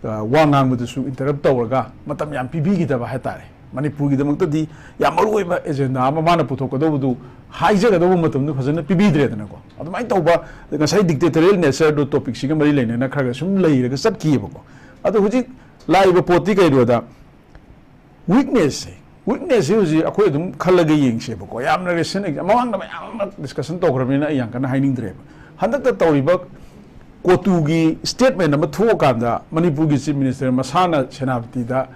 ꯑ, ꯋꯥ ꯉꯥꯡꯕꯗꯨꯁꯨ ꯏꯟꯇꯔꯞ ꯇꯧꯔꯒ ꯃꯇꯝ ꯌꯥꯝ ꯄꯤꯕꯤꯈꯤꯗꯕ ꯍꯥꯏꯇꯥꯔꯦ꯫ ꯃꯅꯤꯄꯨꯔꯒꯤꯗꯃꯛꯇꯗꯤ ꯌꯥꯝ ꯃꯔꯨꯑꯣꯏꯕ ꯑꯦꯖꯦꯟꯗꯥ ꯑꯃ ꯃꯥꯅ ꯄꯨꯊꯣꯛꯀꯗꯧꯕꯗꯨ, ꯍꯥꯏꯖꯒꯗꯧꯕ ꯃꯇꯝꯗꯨ ꯐꯖꯅ ꯄꯤꯕꯤꯗ꯭ꯔꯦꯗꯅꯀꯣ꯫ ꯑꯗꯨꯃꯥꯏꯅ ꯇꯧꯕ ꯉꯁꯥꯏ ꯗꯤꯛꯇꯦꯇꯣꯔꯤꯌꯦꯜ ꯅꯦꯆꯔꯗꯨ ꯇꯣꯄꯤꯛꯁꯤꯒ ꯃꯔꯤ ꯂꯩꯅꯅ ꯈꯔꯒ ꯁꯨꯝ ꯂꯩꯔꯒ ꯆꯠꯈꯤꯑꯕꯀꯣ꯫ ꯑꯗꯣ ꯍꯧꯖꯤꯛ ꯂꯥꯛꯏꯕ ꯄꯣꯠꯇꯤ ꯀꯩꯅꯣꯗ, ꯋꯤꯛꯅꯦꯁꯁꯦ, ꯋꯤꯛꯅꯦꯁꯁꯦ ꯍꯧꯖꯤꯛ ꯑꯩꯈꯣꯏ ꯑꯗꯨꯝ ꯈꯜꯂꯒ ꯌꯦꯡꯁꯦꯕꯀꯣ꯫ ꯌꯥꯝꯅ ꯔꯦꯁꯦꯟ ꯑꯦꯛꯖꯥꯝ ꯃꯃꯥꯡꯗ ꯃꯌꯥꯝ ꯑꯃ ꯗꯤꯁꯀꯁꯟ ꯇꯧꯈ꯭ꯔꯕꯅꯤꯅ ꯑꯩ ꯌꯥꯝ ꯀꯟꯅ ꯍꯥꯏꯅꯤꯡꯗ꯭ꯔꯦꯕ꯫ ꯍꯟꯗꯛꯇ ꯇꯧꯔꯤꯕ ꯀꯣꯇꯨꯒꯤ ꯁ꯭ꯇꯦꯠꯃꯦꯟ ꯑꯃ ꯊꯣꯛꯑꯀꯥꯟꯗ ꯃꯅꯤꯄꯨꯔꯒꯤ ꯆꯤꯐ ꯃꯤꯅꯤꯁꯇꯔ ꯃꯁꯥꯅ ꯁꯦꯅꯥꯄꯇꯤꯗ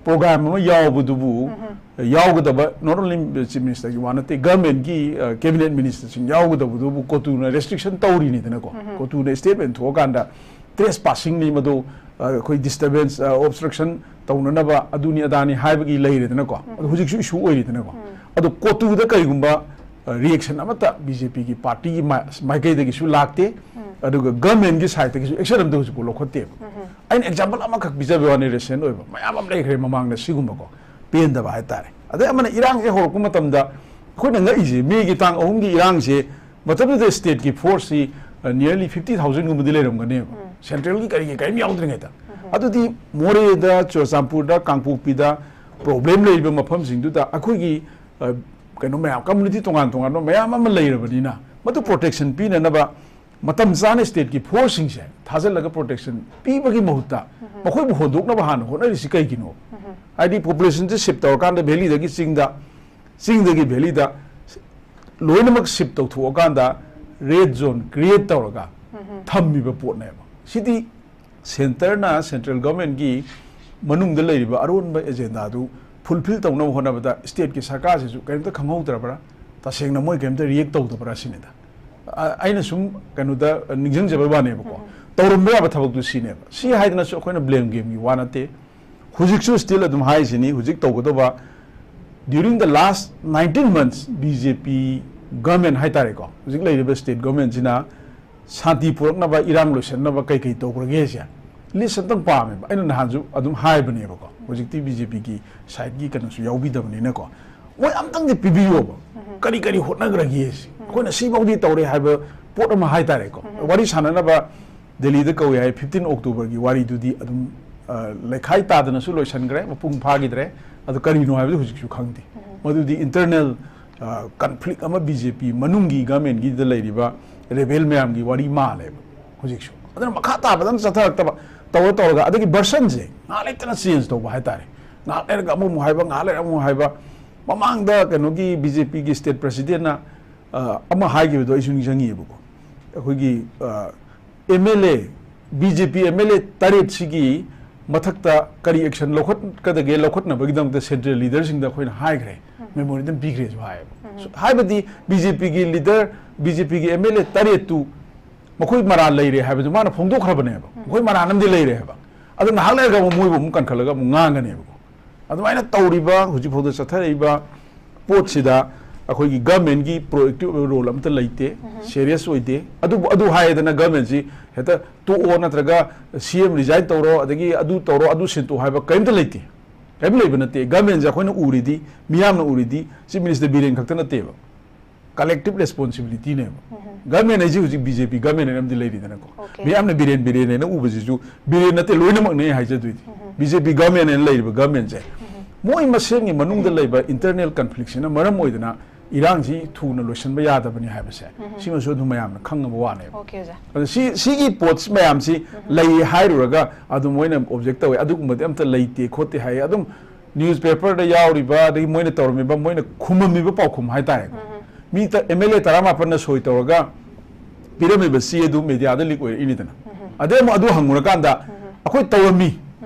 ꯄ꯭ꯔꯣꯒ꯭ꯔꯥꯝ ꯑꯃ ꯌꯥꯎꯕꯗꯨꯕꯨ, ꯌꯥꯎꯒꯗꯕ not only ꯆꯤꯐ ꯃꯤꯅꯤꯁꯇꯔꯒꯤ ꯋꯥ ꯅꯠꯇꯦ, ꯒꯚꯔꯟꯃꯦꯟꯒꯤ ꯀꯦꯕꯤꯅꯦꯠ ꯃꯤꯅꯤꯁꯇꯔꯁꯤꯡ ꯌꯥꯎꯒꯗꯕꯗꯨꯕꯨ ꯀꯣꯇꯨꯅ ꯔꯦꯁꯇ꯭ꯔꯤꯛꯁꯟ ꯇꯧꯔꯤꯅꯤꯗꯅꯀꯣ꯫ ꯀꯣꯇꯨꯅ ꯁ꯭ꯇꯦꯠꯃꯦꯟ ꯊꯣꯛꯑꯀꯥꯟꯗ ꯇ꯭ꯔꯦꯁ ꯄꯥꯁꯤꯡꯅꯤ ꯃꯗꯨ, ꯑ, ꯑꯩꯈꯣꯏ ꯗꯤꯁꯇꯔꯕꯦꯟꯁ, ꯑ, ꯑꯣꯕꯁꯇ꯭ꯔꯛꯁꯟ ꯇꯧꯅꯅꯕ ꯑꯗꯨꯅꯤ ꯑꯗꯥꯅꯤ ꯍꯥꯏꯕꯒꯤ ꯂꯩꯔꯦꯗꯅꯀꯣ꯫ ꯑꯗꯨ ꯍꯧꯖꯤꯛꯁꯨ ꯏꯁꯨ ꯑꯣꯏꯔꯤꯗꯅꯀꯣ꯫ ꯑꯗꯣ ꯀꯣꯇꯨꯗ ꯀꯔꯤꯒꯨꯝꯕ, ꯑ, ꯔꯤꯌꯦꯛꯁꯟ ꯑꯃꯠꯇ ꯕꯤ ꯖꯦ ꯄꯤꯒꯤ ꯄꯥꯔꯇꯤꯒꯤ ꯃꯥꯏ-, ꯃꯥꯏꯀꯩꯗꯒꯤꯁꯨ ꯂꯥꯛꯇꯦ, ꯑꯗꯨꯒ ꯒꯚꯔꯟꯃꯦꯟꯒꯤ ꯁꯥꯏꯠꯇꯒꯤꯁꯨ ꯑꯦꯛꯁꯟ ꯑꯝꯇ ꯍꯧꯖꯤꯛꯐꯥꯎ ꯂꯧꯈꯠꯇꯦꯕ꯫ ꯑꯩꯅ ꯑꯦꯛꯖꯥꯝꯄꯜ ꯑꯃꯈꯛ ꯄꯤꯖꯕ ꯋꯥꯅꯤ, ꯔꯦꯁꯦꯟ ꯑꯣꯏꯕ ꯃꯌꯥꯝ ꯑꯃ ꯂꯩꯈ꯭ꯔꯦ ꯃꯃꯥꯡꯗ ꯁꯤꯒꯨꯝꯕꯀꯣ, ꯄꯦꯟꯗꯕ ꯍꯥꯏꯇꯥꯔꯦ꯫ ꯑꯗꯩ ꯑꯃꯅ ꯏꯔꯥꯡꯁꯦ ꯍꯧꯔꯛꯄ ꯃꯇꯝꯗ ꯑꯩꯈꯣꯏꯅ ꯉꯛꯏꯁꯦ, ꯃꯦꯒꯤ ꯇꯥꯡ ꯑꯍꯨꯝꯒꯤ ꯏꯔꯥꯡꯁꯦ ꯃꯇꯝꯗꯨꯗ ꯁ꯭ꯇꯦꯠꯀꯤ ꯐꯣꯔꯁꯁꯤ, ꯑ, nearly fifty thousand ꯒꯨꯝꯕꯗꯤ ꯂꯩꯔꯝꯒꯅꯦꯕ꯫ ꯁꯦꯟꯇ꯭ꯔꯦꯜꯒꯤ ꯀꯔꯤꯒꯤ ꯀꯔꯤꯝ ꯌꯥꯎꯗ꯭ꯔꯤꯉꯩꯗ꯫ ꯑꯗꯨꯗꯤ ꯃꯣꯔꯦꯗ, ꯆꯨꯔꯆꯥꯟꯄꯨꯔꯗ, ꯀꯥꯡꯄꯣꯛꯄꯤꯗ ꯄ꯭ꯔꯣꯕ꯭ꯂꯦꯝ ꯂꯩꯔꯤꯕ ꯃꯐꯝꯁꯤꯡꯗꯨꯗ ꯑꯩꯈꯣꯏꯒꯤ, ꯑ, ꯀꯩꯅꯣ ꯃꯌꯥꯝ, ꯀꯝꯃꯨꯅꯤꯇꯤ ꯇꯣꯉꯥꯟ ꯇꯣꯉꯥꯟꯕ ꯃꯌꯥꯝ ꯑꯃ ꯂꯩꯔꯕꯅꯤꯅ, ꯃꯗꯨ ꯄ꯭ꯔꯣꯇꯦꯛꯁꯟ ꯄꯤꯅꯅꯕ ꯃꯇꯝ ꯆꯥꯅ ꯁ꯭ꯇꯦꯠꯀꯤ ꯐꯣꯔꯁꯁꯤꯡꯁꯦ ꯊꯥꯖꯤꯜꯂꯒ ꯄ꯭ꯔꯣꯇꯦꯛꯁꯟ ꯄꯤꯕꯒꯤ ꯃꯍꯨꯠꯇ ꯃꯈꯣꯏꯕꯨ ꯍꯣꯟꯗꯣꯛꯅꯕ ꯍꯥꯟꯅ ꯍꯣꯠꯅꯔꯤꯁꯤ ꯀꯩꯒꯤꯅꯣ? ꯍꯥꯏꯗꯤ ꯄꯣꯄꯨꯂꯦꯁꯟꯁꯦ ꯁꯤꯞ ꯇꯧꯔꯀꯥꯟꯗ ꯚꯦꯂꯤꯗꯒꯤ ꯆꯤꯡꯗ, ꯆꯤꯡꯗꯒꯤ ꯚꯦꯂꯤꯗ ꯂꯣꯏꯅꯃꯛ ꯁꯤꯞ ꯇꯧꯊꯣꯛꯑꯀꯥꯟꯗ ꯔꯦꯗ ꯖꯣꯟ ꯀ꯭ꯔꯤꯌꯦꯠ ꯇꯧꯔꯒ ꯊꯝꯃꯤꯕ ꯄꯣꯠꯅꯦꯕ꯫ ꯁꯤꯗꯤ ꯁꯦꯟꯇꯔꯅ, ꯁꯦꯟꯇ꯭ꯔꯦꯜ ꯒꯚꯔꯟꯃꯦꯟꯠꯀꯤ ꯃꯅꯨꯡꯗ ꯂꯩꯔꯤꯕ ꯑꯔꯣꯟꯕ ꯑꯦꯖꯦꯟꯗꯥꯗꯨ ꯐꯨꯜꯐꯤꯜ ꯇꯧꯅꯕ ꯍꯣꯠꯅꯕꯗ ꯁ꯭ꯇꯦꯠꯀꯤ ꯁꯔꯀꯥꯔꯁꯤꯁꯨ ꯀꯔꯤꯝꯇ ꯈꯪꯍꯧꯗ꯭ꯔꯕ꯭ꯔꯥ? ꯇꯁꯦꯡꯅ ꯃꯣꯏ ꯀꯔꯤꯝꯇ ꯔꯤꯌꯦꯛ ꯇꯧꯗꯕ꯭ꯔꯥ ꯁꯤꯅꯤꯗ꯫ ꯑ-, ꯑꯩꯅ ꯁꯨꯝ ꯀꯩꯅꯣꯗ ꯅꯤꯡꯁꯤꯡꯖꯕꯩ ꯋꯥꯅꯦꯕꯀꯣ꯫ ꯇꯧꯔꯝꯕ ꯌꯥꯕ ꯊꯕꯛꯇꯨ ꯁꯤꯅꯦꯕ꯫ ꯁꯤ ꯍꯥꯏꯗꯅꯁꯨ ꯑꯩꯈꯣꯏꯅ ꯕ꯭ꯂꯦꯝ ꯒꯦꯝꯒꯤ ꯋꯥ ꯅꯠꯇꯦ꯫ ꯍꯧꯖꯤꯛꯁꯨ ꯁ꯭ꯇꯤꯜ ꯑꯗꯨꯝ ꯍꯥꯏꯁꯤꯅꯤ, ꯍꯧꯖꯤꯛ ꯇꯧꯒꯗꯧꯕ during the last nineteen months B J P government ꯍꯥꯏꯇꯥꯔꯦꯀꯣ, ꯍꯧꯖꯤꯛ ꯂꯩꯔꯤꯕ ꯁ꯭ꯇꯦꯠ ꯒꯚꯔꯟꯃꯦꯟꯠꯁꯤꯅ ꯁꯥꯟꯇꯤ ꯄꯨꯔꯛꯅꯕ, ꯏꯔꯥꯡ ꯂꯣꯏꯁꯤꯟꯅꯕ ꯀꯩ ꯀꯩ ꯇꯧꯈ꯭ꯔꯒꯦꯁꯦ ꯂꯤꯁ ꯑꯝꯇꯪ ꯄꯥꯝꯃꯦꯕ꯫ ꯑꯩꯅ ꯅꯍꯥꯟꯁꯨ ꯑꯗꯨꯝ ꯍꯥꯏꯕꯅꯦꯕꯀꯣ, ꯍꯧꯖꯤꯛꯇꯤ B J P ꯒꯤ ꯁꯥꯏꯠꯀꯤ ꯀꯩꯅꯣꯁꯨ ꯌꯥꯎꯕꯤꯗꯕꯅꯤꯅꯀꯣ, ꯃꯣꯏ ꯑꯝꯇꯪꯗꯤ ꯄꯤꯕꯤꯌꯣꯕ꯫ ꯀꯔꯤ ꯀꯔꯤ ꯍꯣꯠꯅꯈ꯭ꯔꯒꯦ ꯁꯤ? ꯑꯩꯈꯣꯏꯅ ꯁꯤꯐꯥꯎꯗꯤ ꯇꯧꯔꯦ ꯍꯥꯏꯕ ꯄꯣꯠ ꯑꯃ ꯍꯥꯏꯇꯥꯔꯦꯀꯣ꯫ ꯋꯥꯔꯤ ꯁꯥꯟꯅꯅꯕ ꯗꯦꯜꯂꯤꯗ ꯀꯧꯏ ꯍꯥꯏ, fifteen October ꯒꯤ ꯋꯥꯔꯤꯗꯨꯗꯤ ꯑꯗꯨꯝ, ꯑ, ꯂꯩꯈꯥꯏ ꯇꯥꯗꯅꯁꯨ ꯂꯣꯏꯁꯤꯟꯈ꯭ꯔꯦ, ꯃꯄꯨꯡ ꯐꯥꯈꯤꯗ꯭ꯔꯦ꯫ ꯑꯗꯨ ꯀꯔꯤꯅꯣ ꯍꯥꯏꯕꯗꯤ ꯍꯧꯖꯤꯛꯁꯨ ꯈꯪꯗꯦ꯫ ꯃꯗꯨꯗꯤ ꯏꯟꯇꯔꯅꯦꯜ ꯀꯟꯐ꯭ꯂꯤꯛ ꯑꯃ ꯕꯤ ꯖꯦ ꯄꯤ ꯃꯅꯨꯡꯒꯤ ꯒꯃꯦꯟꯒꯤꯗ ꯂꯩꯔꯤꯕ ꯔꯦꯕꯦꯜ ꯃꯌꯥꯝꯒꯤ ꯋꯥꯔꯤ ꯃꯥꯜꯂꯦꯕ ꯍꯧꯖꯤꯛꯁꯨ꯫ ꯑꯗꯨꯅ ꯃꯈꯥ ꯇꯥꯕꯗꯪ ꯆꯠꯊꯔꯛꯇꯕ, ꯇꯧꯔ ꯇꯧꯔꯒ ꯑꯗꯒꯤ ꯚꯔꯁꯟꯁꯦ ꯉꯥꯏꯍꯥꯛ ꯂꯩꯇꯅ ꯆꯦꯟꯖ ꯇꯧꯕ ꯍꯥꯏꯇꯥꯔꯦ꯫ ꯉꯥꯏꯍꯥꯛ ꯂꯩꯔꯒ ꯑꯃꯃꯨꯛ ꯍꯥꯏꯕ, ꯉꯥꯏꯍꯥꯛ ꯂꯩꯔꯒ ꯑꯃꯃꯨꯛ ꯍꯥꯏꯕ꯫ ꯃꯃꯥꯡꯗ ꯀꯩꯅꯣꯒꯤ ꯕꯤ ꯖꯦ ꯄꯤꯒꯤ ꯁ꯭ꯇꯦꯠ ꯄ꯭ꯔꯦꯁꯤꯗꯦꯟꯠꯅ ꯑꯃ ꯍꯥꯏꯈꯤꯕꯗꯣ ꯑꯩꯁꯨ ꯅꯤꯡꯁꯤꯡꯉꯤꯑꯕꯀꯣ꯫ ꯑꯩꯈꯣꯏꯒꯤ M L A, B J P M L A ꯇꯔꯦꯠꯁꯤꯒꯤ ꯃꯊꯛꯇ ꯀꯔꯤ ꯑꯦꯛꯁꯟ ꯂꯧꯈꯠꯀꯗꯒꯦ ꯂꯧꯈꯠꯅꯕꯒꯤꯗꯃꯛꯇ ꯁꯦꯟꯇ꯭ꯔꯦꯜ ꯂꯤꯗꯔꯁꯤꯡꯗ ꯑꯩꯈꯣꯏꯅ ꯍꯥꯏꯈ꯭ꯔꯦ, ꯃꯦꯃꯣꯔꯦꯟꯗꯝ ꯄꯤꯈ꯭ꯔꯦꯁꯨ ꯍꯥꯏꯌꯦꯕ꯫ ꯍꯥꯏꯕꯗꯤ ꯕꯤ ꯖꯦ ꯄꯤꯒꯤ ꯂꯤꯗꯔ, ꯕꯤ ꯖꯦ ꯄꯤꯒꯤ ꯑꯦꯝ ꯑꯦꯜ ꯑꯦ ꯇꯔꯦꯠꯇꯨ ꯃꯈꯣꯏ ꯃꯔꯥꯜ ꯂꯩꯔꯦ ꯍꯥꯏꯕꯗꯨ ꯃꯥꯅ ꯐꯣꯡꯗꯣꯛꯈ꯭ꯔꯕꯅꯦꯕ꯫ ꯃꯈꯣꯏ ꯃꯔꯥꯜ ꯑꯃꯗꯤ ꯂꯩꯔꯦ ꯍꯥꯏꯕ꯫ ꯑꯗꯨ ꯉꯥꯏꯍꯥꯛ ꯂꯩꯔꯒ ꯑꯃꯨꯛ ꯃꯣꯏꯕꯨ ꯑꯃꯨꯛ ꯀꯟꯈꯠꯂꯒ ꯑꯃꯨꯛ ꯉꯥꯡꯒꯅꯦꯕꯀꯣ꯫ ꯑꯗꯨꯃꯥꯏꯅ ꯇꯧꯔꯤꯕ ꯍꯧꯖꯤꯛ ꯐꯥꯎꯗ ꯆꯠꯊꯔꯛꯏꯕ ꯄꯣꯠꯁꯤꯗ ꯑꯩꯈꯣꯏꯒꯤ ꯒꯃꯦꯟꯒꯤ ꯄ꯭ꯔꯣꯑꯦꯛꯇꯤꯕ ꯑꯣꯏꯕ ꯔꯣꯜ ꯑꯝꯇ ꯂꯩꯇꯦ, ꯁꯦꯔꯤꯌꯁ ꯑꯣꯏꯗꯦ꯫ ꯑꯗꯨꯕꯨ ꯑꯗꯨ ꯍꯥꯏꯗꯅ ꯒꯃꯦꯟꯁꯤ ꯍꯦꯛꯇ ꯇꯣꯛꯑꯣ ꯅꯠꯇ꯭ꯔꯒ ꯁꯤ ꯑꯦꯝ ꯔꯤꯖꯥꯏꯟ ꯇꯧꯔꯣ ꯑꯗꯒꯤ ꯑꯗꯨ ꯇꯧꯔꯣ ꯑꯗꯨ ꯁꯤꯟꯇꯣꯛꯑꯣ ꯍꯥꯏꯕ ꯀꯔꯤꯝꯇ ꯂꯩꯇꯦ, ꯀꯔꯤꯝ ꯂꯩꯕ ꯅꯠꯇꯦ꯫ ꯒꯃꯦꯟꯁꯦ ꯑꯩꯈꯣꯏꯅ ꯎꯔꯤꯗꯤ, ꯃꯤꯌꯥꯝꯅ ꯎꯔꯤꯗꯤ ꯆꯤꯐ ꯃꯤꯅꯤꯁꯇꯔ ꯕꯤꯔꯦꯟ ꯈꯛꯇ ꯅꯠꯇꯦꯕ, ꯀꯂꯦꯛꯇꯤꯕ ꯔꯦꯁꯄꯣꯟꯁꯤꯕꯤꯂꯤꯇꯤꯅꯦꯕ꯫ ꯒꯃꯦꯟ ꯍꯥꯏꯁꯤ ꯍꯧꯖꯤꯛ ꯕꯤ ꯖꯦ ꯄꯤ ꯒꯃꯦꯟ ꯍꯥꯏꯅ ꯑꯃꯗꯤ ꯂꯩꯔꯤꯗꯅꯀꯣ꯫ ꯃꯤꯌꯥꯝꯅ ꯕꯤꯔꯦꯟ ꯕꯤꯔꯦꯟ ꯍꯥꯏꯅ ꯎꯕꯁꯤꯁꯨ ꯕꯤꯔꯦꯟ ꯅꯠꯇꯦ, ꯂꯣꯏꯅꯃꯛꯅꯦ ꯑꯩ ꯍꯥꯏꯖꯗꯣꯏꯗꯤ꯫ ꯕꯤ ꯖꯦ ꯄꯤ ꯒꯃꯦꯟ ꯍꯥꯏꯅ ꯂꯩꯔꯤꯕ ꯒꯃꯦꯟꯁꯦ ꯃꯣꯏ ꯃꯁꯦꯟꯒꯤ ꯃꯅꯨꯡꯗ ꯂꯩꯕ ꯏꯟꯇꯔꯅꯦꯜ ꯀꯟꯐ꯭ꯂꯤꯛꯁꯤꯅ ꯃꯔꯝ ꯑꯣꯏꯗꯅ ꯏꯔꯥꯡꯁꯤ ꯊꯨꯅ ꯂꯣꯏꯁꯤꯟꯕ ꯌꯥꯗꯕꯅꯤ ꯍꯥꯏꯕꯁꯦ ꯁꯤꯃꯁꯨ ꯑꯗꯨꯝ ꯃꯌꯥꯝꯅ ꯈꯪꯉꯕ ꯋꯥꯅꯦꯕ꯫ ꯑꯣꯀꯦ ꯑꯣꯖꯥ꯫ ꯑꯗꯣ ꯁꯤ, ꯁꯤꯒꯤ ꯄꯣꯠ ꯃꯌꯥꯝꯁꯤ ꯂꯩ ꯍꯥꯏꯔꯨꯔꯒ ꯑꯗꯨꯝ ꯃꯣꯏꯅ ꯑꯣꯕꯖꯦꯛ ꯇꯧꯋꯦ, ꯑꯗꯨꯒꯨꯝꯕꯗꯤ ꯑꯝꯇ ꯂꯩꯇꯦ ꯈꯣꯠꯇꯦ ꯍꯥꯏꯌꯦ꯫ ꯑꯗꯨꯝ ꯅ꯭ꯌꯨꯁꯄꯦꯄꯔꯗ ꯌꯥꯎꯔꯤꯕ, ꯑꯗꯒꯤ ꯃꯣꯏꯅ ꯇꯧꯔꯝꯃꯤꯕ, ꯃꯣꯏꯅ ꯈꯨꯝꯃꯝꯃꯤꯕ ꯄꯥꯎꯈꯨꯝ ꯍꯥꯏꯇꯥꯔꯦꯀꯣ꯫ ꯃꯤ ꯑꯦꯝ ꯑꯦꯜ ꯑꯦ ꯇꯔꯥꯃꯥꯄꯟꯅ ꯁꯣꯏ ꯇꯧꯔꯒ ꯄꯤꯔꯝꯃꯤꯕ ꯆꯦ ꯑꯗꯨ ꯃꯦꯗꯤꯌꯥꯗ ꯂꯤꯛ ꯑꯣꯏꯔꯛꯏꯅꯤꯗꯅ꯫ ꯑꯗꯩ ꯑꯃꯨꯛ ꯑꯗꯨ ꯍꯪꯉꯨꯔꯀꯥꯟꯗ ꯑꯩꯈꯣꯏ ꯇꯧꯔꯝꯃꯤ